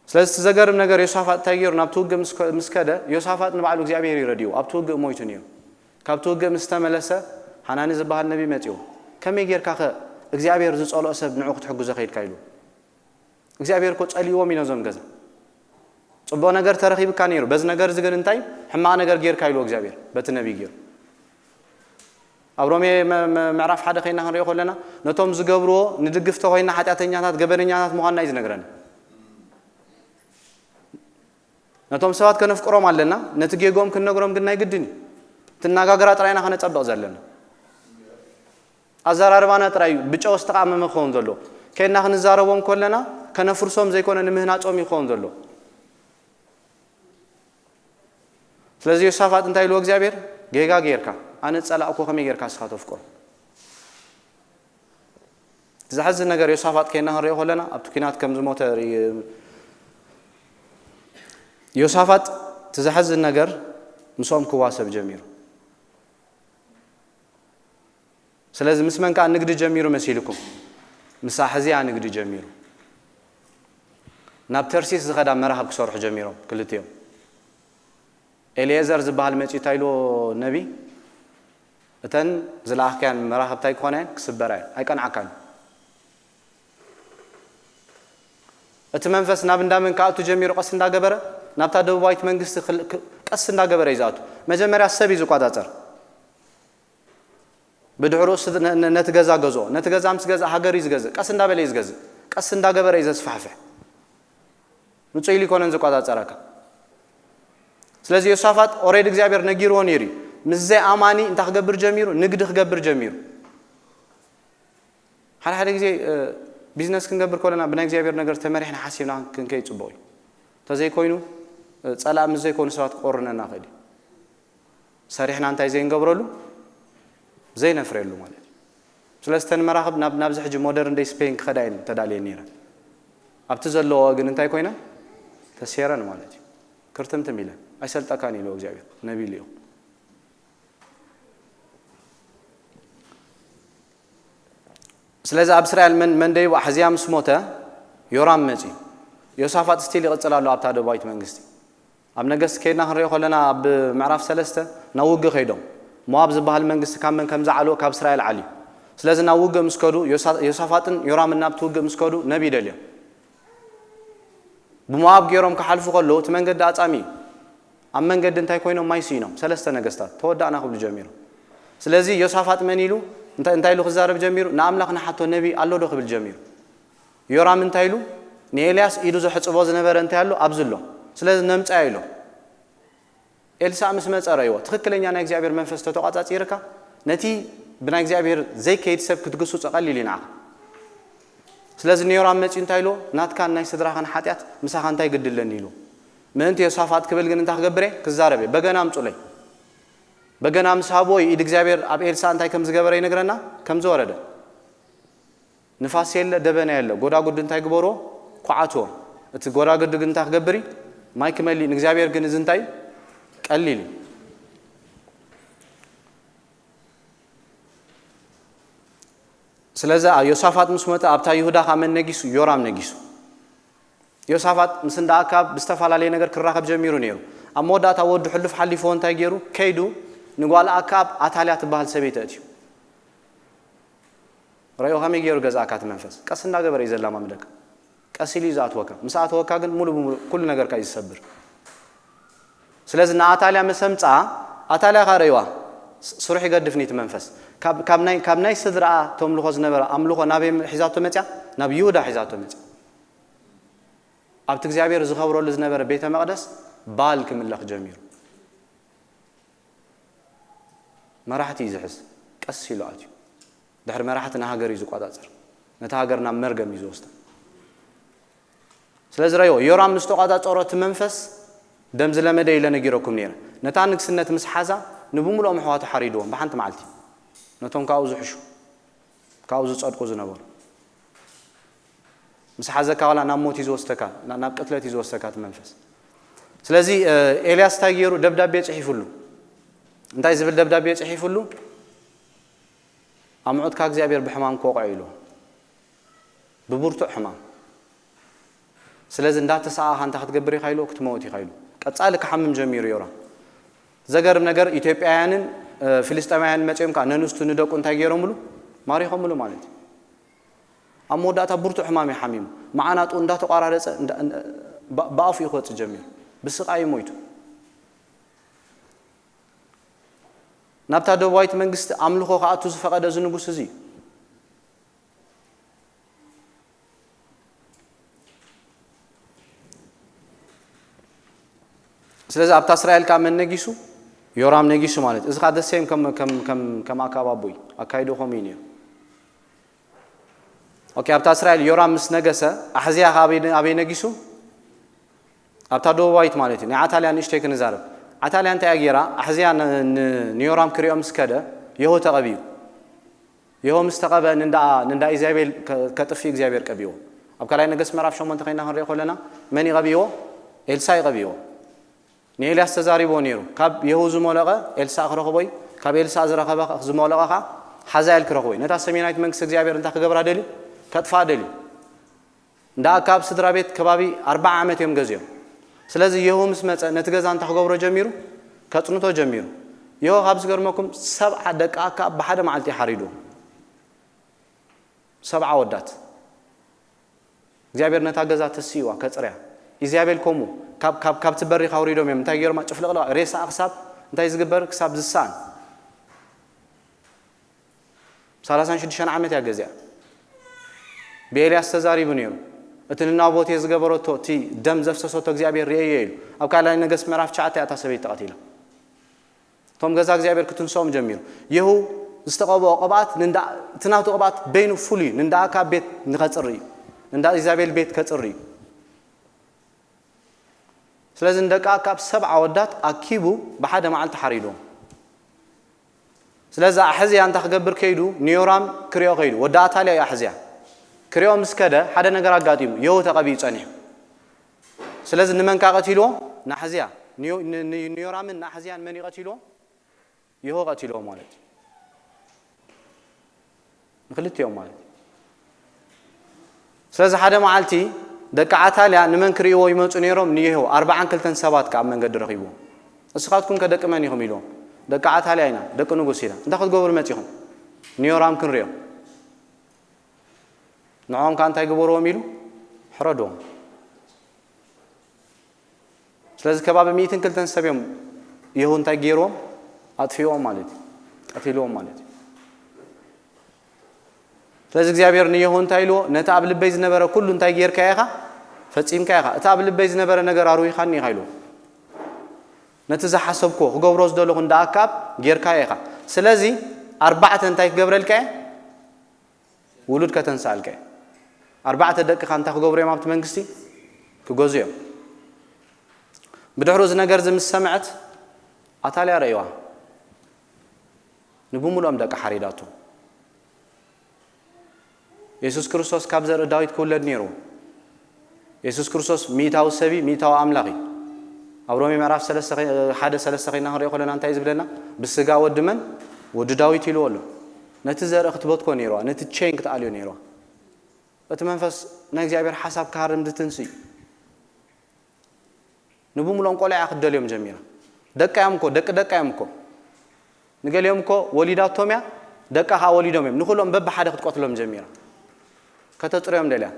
ስለዚ እቲ ዘገርም ነገር ዮሳፋጥ እንታይ ገይሩ ናብቲ ውግእ ምስ ከ- ምስ ከደ ዮሳፋጥ ንባዕሉ እግዚኣብሔር ይረድዩ ኣብቲ ውግእ ሞይቱ ነይሩ። ካብቲ ውግእ ምስ ተመለሰ ሃናኒ ዝበሃል ነቢ መፅዎ። ከመይ ጌርካ ከ እግዚኣብሔር ዝፀልኦ ሰብ ንዑ ክትሕግዞ ከይድካ ኢሉ እግዚኣብሔር እኮ ጸልይዎም ኢና እዞም ገዛ። ጽቡቕ ነገር ተረኺብካ ነይሩ፣ በዚ ነገር እዚ ግን እንታይ ሕማቕ ነገር ጌርካ ኢልዎ እግዚኣብሔር በቲ ነቢይ ገይሩ። ኣብ ሮሜ መ- መ- ምዕራፍ ሓደ ኮይና ክንሪኦ ከለና ነቶም ዝገብርዎ ንድግፍቶ ኮይና ሓጢኣተኛታት ገበነኛታት ምዃንና እዩ ዝነግረና። ነቶም ሰባት ከነፍቅሮም ኣለና፣ ነቲ ጌጎም ክንነግሮም ግን ናይ ግድን እዩ። ትናጋግራ ጥራይና ከነጸብቕ ዘለና ኣዘራርባና ጥራይ እዩ ብጨው ዝተቓመመ ክኸውን ዘሎ። ከይድና ክንዛረቦም ከለና ከነፍርሶም ዘይኮነ ንምህናጾም እዩ ክኸውን ዘሎ። ስለዚ ዮሳፋጥ እንታይ ኢልዎ እግዚኣብሔር? ጌጋ ጌርካ፣ ኣነ ዝጸላእኩ ከመይ ጌርካ ንስኻ ተፍቅሮ? እቲ ዘሕዝን ነገር ዮሳፋጥ ከይድና ክንሪኦ ከለና ኣብቲ ኲናት ከም ዝሞተ ርኢ- ዮሳፋጥ እቲ ዘሕዝን ነገር ምስኦም ክዋሰብ ጀሚሩ። ስለዚ ምስ መን ከኣ ንግዲ ጀሚሩ መሲልኩም? ምስ ኣሕዝያ ንግዲ ጀሚሩ። ናብ ተርሲስ ዝኸዳ መራኽብ ክሰርሑ ጀሚሮም ክልቲኦም። ኤልኤዘር ዝበሃል መጺኡ እንታይ ኢልዎ ነቢ? እተን ዝለኣኽካያን መራኽብ እንታይ ክኾና እየን? ክስበራ እየን። ኣይቀንዓካን እዩ። እቲ መንፈስ ናብ እንዳመን ክኣቱ ጀሚሩ ቀስ እንዳገበረ ናብታ ደቡባዊት መንግስቲ ክል- ክ- ቀስ እንዳገበረ እዩ ዝኣቱ። መጀመርያ ሰብ እዩ ዝቆጻጸር። ብድሕሩ እሱ ነ- ነ- ነቲ ገዛ ገዝኦ። ነቲ ገዛ ምስ ገዛ ሃገር እዩ ዝገዝእ። ቀስ እንዳበለ እዩ ዝገዝእ። ቀስ እንዳገበረ እዩ ዘስፋሕፍሕ። ምጹ ኢሉ ይኮነን ዝቆጻጸረካ። ስለዚ ዮሳፋጥ ኦሬድ እግዚኣብሔር ነጊርዎ ነይሩ እዩ። ምስ ዘይኣማኒ እንታይ ክገብር ጀሚሩ? ንግዲ ክገብር ጀሚሩ። ሓደ ሓደ ግዜ እ፣ ቢዝነስ ክንገብር ከለና ብናይ እግዚኣብሔር ነገር ተመሪሕና ሓሲብና ክንከይድ ጽቡቕ እዩ። እንተዘይኮይኑ እ፣ ጸላእ ምስ ዘይኮኑ ሰባት ክቆርነና ይኽእል እዩ። ሰሪሕና እንታይ ዘይንገብረሉ ዘይነፍረሉ ማለት እዩ። ስለዚ እተን መራኽብ ናብ ናብዚ ሕጂ ሞደርን ደይ ስፔን ክኸዳ እየን ተዳልየን ነይረን። ኣብቲ ዘለዎ ግን እንታይ ኮይነን? ተሴረን ማለት እዩ። ክርትምትም ኢለን ኣይሰልጠካን ኢልዎ እግዚኣብሔር ነቢይ ልኢኹ። ስለዚ ኣብ እስራኤል መን መን ደይቡ ኣሕዝያ ምስ ሞተ ዮራም መጺኡ። ዮሳፋጥ ስቲል ይቕጽል ኣሎ ኣብታ ደቡባዊት መንግስቲ። ኣብ ነገስቲ ከይድና ክንሪኦ ከለና ኣብ ምዕራፍ ሰለስተ ናብ ውግእ ከይዶም ሞኣብ ዝበሃል መንግስቲ ካብ መን ከም ዝዓልዎ ካብ እስራኤል ዓልዩ። ስለዚ ናብ ውግእ ምስ ከዱ ዮሳ- ዮሳፋጥን ዮራምን ናብቲ ውግእ ምስ ከዱ ነቢይ ደልዮም ብሞኣብ ገይሮም ክሓልፉ ከለዉ እቲ መንገዲ ኣጻሚ እዩ። ኣብ መንገዲ እንታይ ኮይኖም ማይ ስኢኖም ሰለስተ ነገስታት ተወዳእና ክብሉ ጀሚሮም። ስለዚ ዮሳፋጥ መን ኢሉ እንታይ እንታይ ኢሉ ክዛረብ ጀሚሩ? ንኣምላኽ ንሓቶ ነቢይ ኣሎ ዶ ክብል ጀሚሩ። ዮራም እንታይ ኢሉ? ንኤልያስ ኢዱ ዘሕጽቦ ዝነበረ እንታይ ኣሎ ኣብዚ ኣሎ። ስለዚ ነምጻዮ ኢሎ። ኤልሳእ ምስ መጸ ረእይዎ። ትኽክለኛ ናይ እግዚኣብሔር መንፈስ ተተቋጻጺርካ ነቲ ብናይ እግዚኣብሔር ዘይከይድ ሰብ ክትግስጾ ቀሊል እዩ ንዓኻ። ስለዚ ንዮራም መጺኡ እንታይ ኢልዎ? ናትካን ናይ ስድራኻን ሓጢኣት ምሳኻ እንታይ ግዲ ኣለኒ ኢልዎ። ምእንቲ ዮሳፋጥ ክብል ግን እንታይ ክገብር እየ? ክዛረብ እየ። በገና ኣምጹለይ። በገና ምስ ሃብዎ እዩ ኢድ እግዚኣብሔር ኣብ ኤልሳእ እንታይ ከም ዝገበረ ይነግረና ከም ዝወረደ። ንፋስ የለ ደበና የለ ጎዳጉዲ እንታይ ግበርዎ? ኩዓትዎ። እቲ ጎዳጉዲ ግን እንታይ ክገብር እዩ? ማይ ክመልእ እዩ። ንእግዚኣብሔር ግን እዚ እንታይ እዩ? ቀሊል እዩ። ስለዚ ዮሳፋጥ ምስ መጠ ኣብታ ይሁዳ ካብ መን ነጊሱ? ዮራም ነጊሱ። ዮሳፋጥ ምስ እንዳ ኣካብ ብዝተፈላለየ ነገር ክራኸብ ጀሚሩ ነይሩ። ኣብ መወዳእታ ወዱ ሕሉፍ ሓሊፍዎ እንታይ ገይሩ? ከይዱ ንጓል ኣካብ ኣታልያ ትበሃል ሰበይቲ ኣእትዩ። ረዮ ከመይ ገይሩ ገዛእካ እቲ መንፈስ? ቀስ እንዳገበረ እዩ ዘላማምደካ። ቀስ ኢሉ እዩ ዝኣትወካ። ምስ ኣተወካ ግን ሙሉ ብሙሉ ኩሉ ነገርካ እዩ ዝሰብር። ስለዚ ንኣታልያ ምስ ኣምጽኣ፣ ኣታልያ ከኣ ረእይዋ። ስ-፣ ስሩሕ ይገድፍ ኒቲ መንፈስ። ካብ፣ ካብ ናይ፣ ካብ ናይ ስድራኣ ተምልኾ ዝነበረ ኣምልኾ ናበይ ሒዛቶ መጽያ? ናብ ይሁዳ ሒዛቶ መጽያ። ኣብቲ እግዚኣብሔር ዝኸብረሉ ዝነበረ ቤተ መቕደስ ባል ክምለኽ ጀሚሩ። መራሕቲ እዩ ዝሕዝ። ቀስ ኢሉ ኣትዩ። ድሕሪ መራሕቲ ንሃገር እዩ ዝቆጻጸር። ነታ ሃገር ናብ መርገም እዩ ዝወስዳ። ስለዚ ረዮ፣ ዮራም ምስ ተቋጻጸሮ እቲ መንፈስ ደም ዝለመደ ኢለ ነጊረኩም ነይረ። ነታ ንግስነት ምስ ሓዛ ንብምልኦም ኣሕዋቱ ሓሪድዎም ብሓንቲ መዓልቲ። ነቶም ካብኡ ዝሕሹ፣ ካብኡ ዝጸድቁ ዝነበሩ። ምስ ሓዘካ ዋላ ናብ ሞት እዩ ዝወስደካ፣ ና-፣ ናብ ቅትለት እዩ ዝወስደካ እቲ መንፈስ። ስለዚ፣ እ፣ ኤልያስ እንታይ ገይሩ? ደብዳቤ ጽሒፉሉ። እንታይ ዝብል ደብዳቤ ጽሒፉሉ? ኣምዑትካ እግዚኣብሔር ብሕማም ክወቕዖ ኢሉ። ብብርቱዕ ሕማም። ስለዚ እንዳተሰኣኻ እንታይ ክትገብር ኢኻ ኢሉ? ክትመውት ኢኻ ኢሉ። ቀጻሊ ክሓምም ጀሚሩ ዮራም። ዘገርም ነገር ኢትዮጵያውያንን፣ እ፣ ፍልስጤማውያንን መጺኦም ከኣ ነንስቱ ንደቁ እንታይ ገይሮምሉ? ማሪኾምሉ ማለት እዩ። ኣብ መወዳእታ ብርቱዕ ሕማም እዩ ሓሚሙ። መዓናጡ እንዳተቋራረጸ፣ እንዳ-፣ እንዳ-፣ ብ-፣ ብኣፉ እዩ ክወጽእ ጀሚሩ። ብስቓይ እዩ ሞይቱ። ናብታ ደቡባዊት መንግስቲ ኣምልኾ ክኣቱ ዝፈቐደ እዚ ንጉስ እዚ እዩ። ስለዚ ኣብታ እስራኤል ከኣ መን ነጊሱ? ዮራም ነጊሱ ማለት እዩ። እዚ ከኣ ደሴም ከም፣ ከም፣ ከም፣ ከም ኣካብ ኣቦ እዩ። ኣካይድኡ ከምኡ እዩ ነይሩ። ኦኬ፣ ኣብታ እስራኤል ዮራም ምስ ነገሰ፣ ኣሕዝያ ከ ኣበይ፣ ኣበይ ነጊሱ? ኣብታ ደቡባዊት ማለት እዩ። ናይ ዓታልያ ንእሽተይ ክንዛረብ። ዓታልያ እንታይ እያ ገይራ? ኣሕዝያ ን-፣ ን-፣ ንዮራም ክሪኦ ምስ ከደ፣ የሆ ተቐብዩ። የሆ ምስ ተቐበ፣ ንንዳ፣ ንንዳ ኢዛቤል ከ-፣ ከጥፊ እግዚኣብሔር ቀቢዎ። ኣብ ካልኣይ ነገስት ምዕራፍ ሸሞንተ ኮይና ክንሪኦ ከለና፣ መን ይቐብዎ? ኤልሳ ይቐብዎ። ንኤልያስ ተዛሪብዎ ነይሩ። ካብ የሁ ዝሞለቐ ኤልሳእ ክረኽቦ እዩ፣ ካብ ኤልሳእ ዝረኸበ፣ ዝሞለቐ ኸዓ ሓዛኤል ክረኽቦ እዩ። ነታ ሰሜናዊት መንግስቲ እግዚኣብሔር እንታይ ክገብራ ደልዩ? ከጥፍኣ ደልዩ። እንዳ ኣካብ ስድራ ቤት ከባቢ ኣርብዓ ዓመት እዮም ገዚኦም። ስለዚ የሁ ምስ መጸ ነቲ ገዛ እንታይ ክገብሮ ጀሚሩ? ከጽንቶ ጀሚሩ። የሁ ካብ ዝገርመኩም ሰብዓ ደቂ ኣካብ ብሓደ መዓልቲ ሓሪዱ። ሰብዓ ወዳት። እግዚኣብሔር ነታ ገዛ ተስእዋ፣ ከጽርያ። ኢዛቤል ከምኡ ካብ፣ ካብ፣ ካብቲ በሪኽ ኣውሪዶም እዮም። እንታይ ገይሮማ? ጭፍልቕልቕ፣ ሬሳ ክሳብ እንታይ ዝግበር? ክሳብ ዝሰኣን። ሰላሳን ሽዱሽተን ዓመት እያ ገዚኣ። ብኤልያስ ተዛሪቡ ነይሩ። እቲ ንናቦቴ ዝገበረቶ፣ እቲ ደም ዘፍሰሰቶ እግዚኣብሔር ርእየዮ ኢሉ። ኣብ ካልኣይ ነገስት ምዕራፍ ትሽዓተ እያ እታ ሰበይቲ ተቐቲላ። እቶም ገዛ እግዚኣብሔር ክትንስኦም ጀሚሩ። የሁ ዝተቐብኦ ቅብኣት ንንዳ-፣ እቲ ናቱ ቅብኣት በይኑ ፍሉይ እዩ። ንንዳ ኣካብ ቤት ንኸጽሪ እዩ። ንንዳ ኢዛቤል ቤት ከጽሪ እዩ። ስለዚ ንደቂ ኣካብ ሰብዓ ወዳት ኣኪቡ ብሓደ መዓልቲ ሓሪድዎም። ስለዚ ኣሕዝያ እንታይ ክገብር ከይዱ? ንዮራም ክሪኦ ከይዱ። ወዲ ኣታልያ እዩ ኣሕዝያ። ክሪኦ ምስ ከደ ሓደ ነገር ኣጋጢሙ። የሁ ተቐቢኡ ጸኒሑ። ስለዚ ንመን ከ ቀቲልዎ? ንኣሕዝያ። ንዮ-፣ ን-፣ ን-፣ ንዮራምን ንኣሕዝያን መን እዩ ቀቲልዎ? የሆ ቀቲልዎ ማለት እዩ። ንክልቲኦም ማለት እዩ። ስለዚ ሓደ መዓልቲ ደቂ ዓታልያ ንመን ክርእይዎ ይመጹ ነይሮም? ንየሆ። ኣርብዓን ክልተን ሰባት ከኣ ኣብ መንገዲ ረኺብዎም። "እስኻትኩም ከ ደቂ መን ኢኹም?" ኢልዎም። "ደቂ ዓታልያ ኢና፣ ደቂ ንጉስ ኢና። እንታይ ክትገብሩ መጺኹም?" "ንዮራም ክንርእዮ። ንዕኦም ከኣ እንታይ ግበርዎም?" ኢሉ፣ "ሕረድዎም።" ስለዚ ከባቢ ሚእትን ክልተን ሰብ እዮም የሁ እንታይ ገይርዎም? ኣጥፊእዎም ማለት እዩ። ቀቲልዎም ማለት እዩ። ስለዚ እግዚኣብሔር ንየሁ እንታይ ኢልዎ? "ነቲ ኣብ ልበይ ዝነበረ ኩሉ እንታይ ጌርካዮ ኢኻ? ፈጺምካዮ ኢኻ። እቲ ኣብ ልበይ ዝነበረ ነገር ኣርዊኻኒ ኢኻ" ኢልዎ። "ነቲ ዝሓሰብክዎ ክገብሮ ዝደለኹ እንዳ ኣካብ ጌርካዮ ኢኻ። ስለዚ ኣርባዕተ እንታይ ክገብረልካ እየ? ውሉድ ከተንስኣልካ እየ። ኣርባዕተ ደቅኻ እንታይ ክገብሩ እዮም ኣብቲ መንግስቲ? ክገዙ እዮም።" ብድሕሩ እዚ ነገር እዚ ምስ ሰምዐት ኣታልያ ረእይዋ። ንብምልኦም ደቃ ሓሪዳቶ። የሱስ ክርስቶስ ካብ ዘርኢ ዳዊት ክውለድ ነይርዎ። የሱስ ክርስቶስ ሚእታዊ ሰብ እዩ፣ ሚእታዊ ኣምላኽ እዩ። ኣብ ሮሜ ምዕራፍ ሰለስተ ኸ-፣ ሓደ ሰለስተ ኸይና ክንሪኦ ከለና እንታይ እዩ ዝብለና? "ብስጋ ወዲ መን? ወዲ ዳዊት" ኢልዎ ኣሎ። ነቲ ዘርኢ ክትበትኮ ነይርዋ፣ ነቲ ቼን ክትኣልዮ ነይርዋ። እቲ መንፈስ ናይ እግዚኣብሔር ሓሳብ ክሃርም ዝትንሲ እዩ። ንብምልኦም ቆልዓ ክትደልዮም ጀሚራ። ደቃ እዮም እኮ፣ ደቂ ደቃ እዮም እኮ። ንገሊኦም እኮ ወሊዳቶም እያ፣ ደቃ ከዓ ወሊዶም እዮም። ንኹሎም በብሓደ ክትቆትሎም ጀሚራ። ከተጽርዮም ደልያ።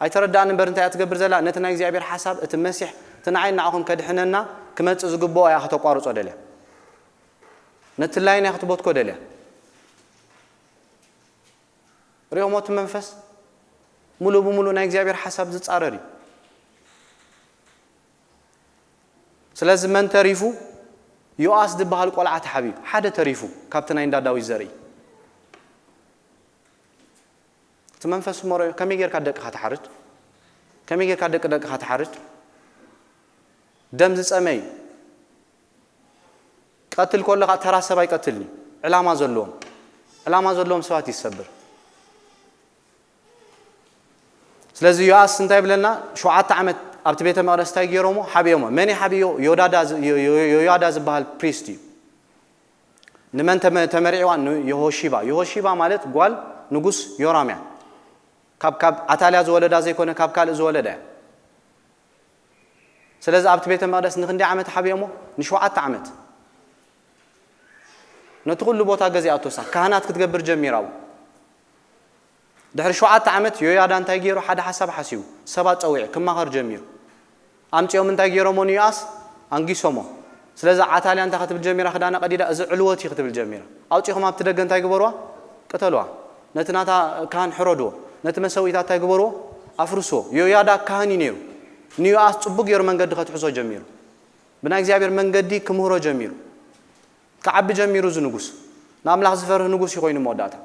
ኣይተረዳእን እምበር እንታይ እያ ትገብር ዘላ? ነቲ ናይ እግዚኣብሔር ሓሳብ፣ እቲ መሲሕ፣ እቲ ንዓይ ንዓኹም ከድሕነና ክመጽእ ዝግብኦ እያ ከተቋርጾ ደልያ። ነቲ ላይን እያ ክትበትኮ ደልያ። ሪኦሞ እቲ መንፈስ ሙሉእ ብሙሉእ ናይ እግዚኣብሔር ሓሳብ ዝጻረር እዩ። ስለዚ መን ተሪፉ? ዮኣስ ዝበሃል ቆልዓ ተሓቢኡ ሓደ ተሪፉ ካብቲ ናይ እንዳ ዳዊት ዘርኢ። እቲ መንፈስ እሞ ሪኦ ከመይ ጌርካ ደቅኻ ትሓርድ? ከመይ ጌርካ ደቂ ደቅኻ ትሓርድ? ደም ዝጸመ እዩ። ቀትል ከሎ ከዓ ተራ ሰብ ኣይቀትልን እዩ። ዕላማ ዘለዎም ዕላማ ዘለዎም ሰባት ይሰብር። ስለዚ ዮኣስ እንታይ ይብለና? ሸውዓተ ዓመት ኣብቲ ቤተ መቕደስ እንታይ ገይሮሞ? ሓቢኦሞ። መን ሓቢዮ? ዮዳዳ ዝ- ዮ- ዮ- ዮያዳ ዝበሃል ፕሪስት እዩ። ንመን ተመ- ተመሪዕዋ? ንየሆሺባ። የሆሺባ ማለት ጓል ንጉስ ዮራም እያ። ካብ ካብ ኣታልያ ዝወለዳ ዘይኮነ ካብ ካልእ ዝወለዳ እያ። ስለዚ ኣብቲ ቤተ መቕደስ ንክንደይ ዓመት ሓቢኦሞ? ንሸውዓተ ዓመት። ነቲ ኩሉ ቦታ ገዚኣቶ እሳ ካህናት ክትገብር ጀሚራ ኣብኡ። ድሕሪ ሸውዓተ ዓመት ዮያዳ እንታይ ገይሩ? ሓደ ሓሳብ ሓሲቡ ሰባት ጸዊዑ ክማኸር ጀሚሩ። ኣምጺኦም እንታይ ገይሮሞ ንዮኣስ? ኣንጊሶሞ። ስለዚ ዓታልያ እንታይ ክትብል ጀሚራ? ክዳና ቀዲዳ እዚ ዕልወት እዩ ክትብል ጀሚራ። ኣውጺኹም ኣብቲ ደገ እንታይ ግበርዋ? ቅተልዋ። ነቲ ናታ ካህን ሕረድዎ። ነቲ መሰውኢታት እንታይ ግበርዎ? ኣፍርስዎ። ዮያዳ ካህን እዩ ነይሩ። ንዮኣስ ጽቡቅ ገይሩ መንገዲ ከትሕዞ ጀሚሩ። ብናይ እግዚኣብሔር መንገዲ ክምህሮ ጀሚሩ። ክዓቢ ጀሚሩ እዚ ንጉስ። ንኣምላኽ ዝፈርህ ንጉስ እዩ ኮይኑ መወዳእታ።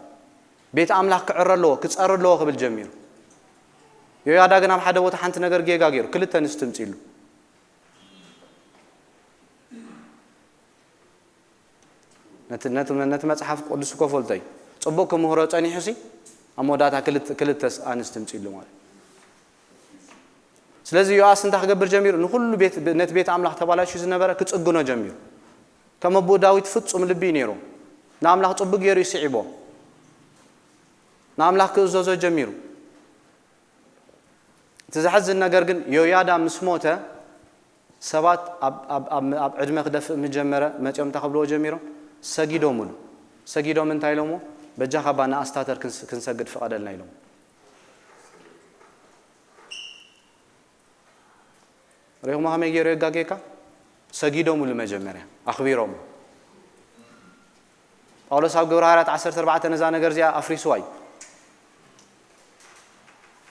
ቤት ኣምላኽ ክዕረ ኣለዎ፣ ክጸሪ ኣለዎ ክብል ጀሚሩ። ዮያዳ ግን ኣብ ሓደ ቦታ ሓንቲ ነገር ጌጋ ገይሩ፣ ክልተ ኣንስቲ ምጺሉ። ነቲ ነቲ ነቲ መጽሓፍ ቅዱስ እኮ ፈልጦ እዩ። ጽቡቕ ክምህሮ ጸኒሑ ሲ ኣብ መወዳእታ ክልተ ክልተ ኣንስቲ ምጺሉ ማለት። ስለዚ ዮኣስ እንታይ ክገብር ጀሚሩ? ንኹሉ ቤት ነቲ ቤት ኣምላኽ ተባላሽዩ ዝነበረ ክጽግኖ ጀሚሩ። ከም ኣቦኡ ዳዊት ፍጹም ልቢ እዩ ነይሩ። ንኣምላኽ ጽቡቕ ገይሩ ይስዒቦ። ንኣምላኽ ክእዘዞ ጀሚሩ። እቲ ዘሕዝን ነገር ግን ዮያዳ ምስ ሞተ ሰባት ኣብ ኣብ ኣብ ኣብ ዕድመ ክደፍእ ምስ ጀመረ መጺኦም እንታይ ክብልዎ ጀሚሮም? ሰጊዶምሉ። ሰጊዶም እንታይ ኢሎምዎ? በጃኻ እባ ንኣስታተር ክንስ- ክንሰግድ ፍቐደልና ኢሎም። ሪኹሞ ከመይ ገይሩ የጋጌካ? ሰጊዶምሉ መጀመርያ ኣኽቢሮም። ጳውሎስ ኣብ ግብረ ሃዋርያት ዓሰርተ ኣርባዕተ ነዛ ነገር እዚኣ ኣፍሪስዋ እዩ።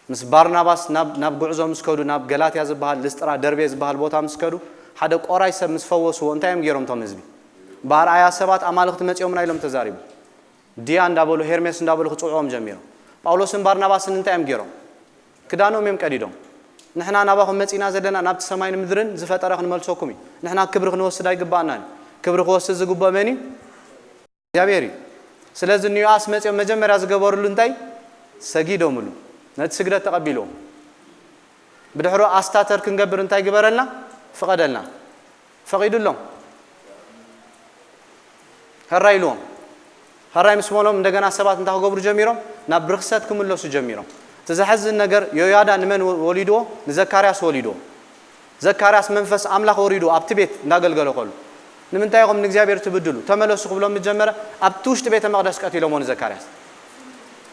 ምስ ባርናባስ ናብ ናብ ጉዕዞ ምስ ከዱ ናብ ገላትያ ዝበሃል ልስጥራ ደርቤ ዝበሃል ቦታ ምስ ከዱ ሓደ ቆራይ ሰብ ምስ ፈወስዎ እንታይ እዮም ገይሮም እቶም ህዝቢ? ብኣርኣያ ሰባት ኣማልኽቲ መጺኦምና ኢሎም ተዛሪቡ። ድያ እንዳበሉ ሄርሜስ እንዳበሉ ክጽውዕዎም ጀሚሮም። ጳውሎስን ባርናባስን እንታይ እዮም ገይሮም? ክዳኖም እዮም ቀዲዶም። ንሕና ናባኹም መጺና ዘለና ናብቲ ሰማይን ምድርን ዝፈጠረ ክንመልሰኩም እዩ። ንሕና ክብሪ ክንወስድ ኣይግባኣናን እዩ። ክብሪ ክወስድ ዝግብኦ መን እዩ? እግዚኣብሔር እዩ። ስለዚ ንዮኣስ መጺኦም መጀመርያ ዝገበርሉ እንታይ? ሰጊዶምሉ። ነቲ ስግደት ተቐቢልዎም። ብድሕሮ ኣስታተር ክንገብር እንታይ ግበረልና? ፍቐደልና። ፈቒዱሎም። ሕራይ ኢልዎም። ሕራይ ምስ በሎም እንደገና ሰባት እንታይ ክገብሩ ጀሚሮም? ናብ ርኽሰት ክምለሱ ጀሚሮም። እቲ ዘሕዝን ነገር ዮያዳ ንመን ወ- ወሊድዎ? ንዘካርያስ ወሊድዎ። ዘካርያስ መንፈስ ኣምላኽ ወሪዱ ኣብቲ ቤት እንዳገልገለ ከሉ ንምንታይ ኢኹም ንእግዚኣብሔር ትብድሉ? ተመለሱ ክብሎም ምስ ጀመረ ኣብቲ ውሽጢ ቤተ መቕደስ ቀቲሎሞ ንዘካርያስ።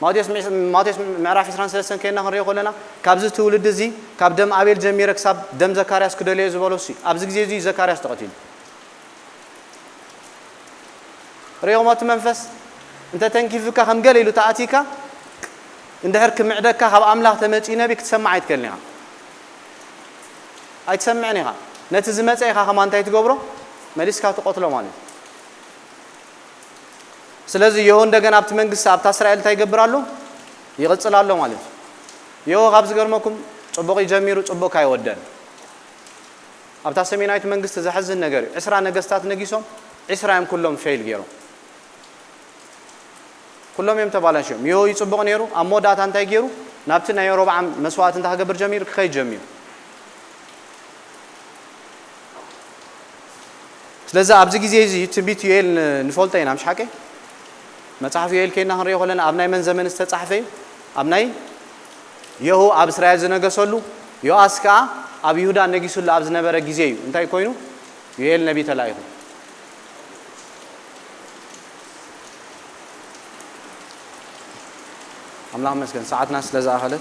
ማቴዎስ ምዕ- ማቴዎስ ምዕራፍ ዕስራን ሰለስተን ከይና ክንሪኦ ከለና ካብዚ ትውልዲ እዚ ካብ ደም ኣቤል ጀሚረ ክሳብ ደም ዘካርያስ ክደልዮ ዝበሎ እሱ እዩ። ኣብዚ ግዜ እዚ እዩ ዘካርያስ ተቐቲሉ። ሪኦሞ እቲ መንፈስ እንተ ተንኪፍካ ከም ገለ ኢሉ ተኣቲካ እንድሕር ክምዕደካ ካብ ኣምላኽ ተመጺኡ ነቢ ክትሰምዕ ኣይትከልን ኢኻ። ኣይትሰምዕን ኢኻ። ነቲ ዝመጸ ኢኻ ከማ እንታይ ትገብሮ? መሊስካ ትቐትሎ ማለት እዩ። ስለዚ የሆ እንደገና ኣብቲ መንግስቲ ኣብታ እስራኤል እንታይ ይገብር ኣሎ? ይቕጽል ኣሎ ማለት እዩ። የሆ ካብ ዝገርመኩም ጽቡቕ ይጀሚሩ ጽቡቕ ካይወደን ኣብታ ሰሜናዊት መንግስቲ ዘሕዝን ነገር እዩ። ዕስራ ነገስታት ነጊሶም ዕስራ እዮም ኩሎም ፌል ገይሮም። ኩሎም እዮም ተባላሽዮም። የሆ ይጽቡቕ ነይሩ ኣብ መወዳእታ እንታይ ገይሩ? ናብቲ ናይ ሮብዓም መስዋዕቲ እንታይ ክገብር ጀሚሩ? ክኸይድ ጀሚሩ። ስለዚ ኣብዚ ግዜ እዚ ትንቢት ዮኤል ን- ንፈልጦ ኢና ምሽ ሓቂ? መጽሓፍ ዮኤል ከይና ክንሪኦ ከለና ኣብ ናይ መን ዘመን ዝተጻሕፈ እዩ? ኣብ ናይ የሁ ኣብ እስራኤል ዝነገሰሉ፣ ዮኣስ ከኣ ኣብ ይሁዳ ነጊሱሉ ኣብ ዝነበረ ግዜ እዩ። እንታይ ኮይኑ? ዮኤል ነቢ ተላኢኹ። ኣምላኽ መስገን ሰዓትና ስለ ዝኣኸለ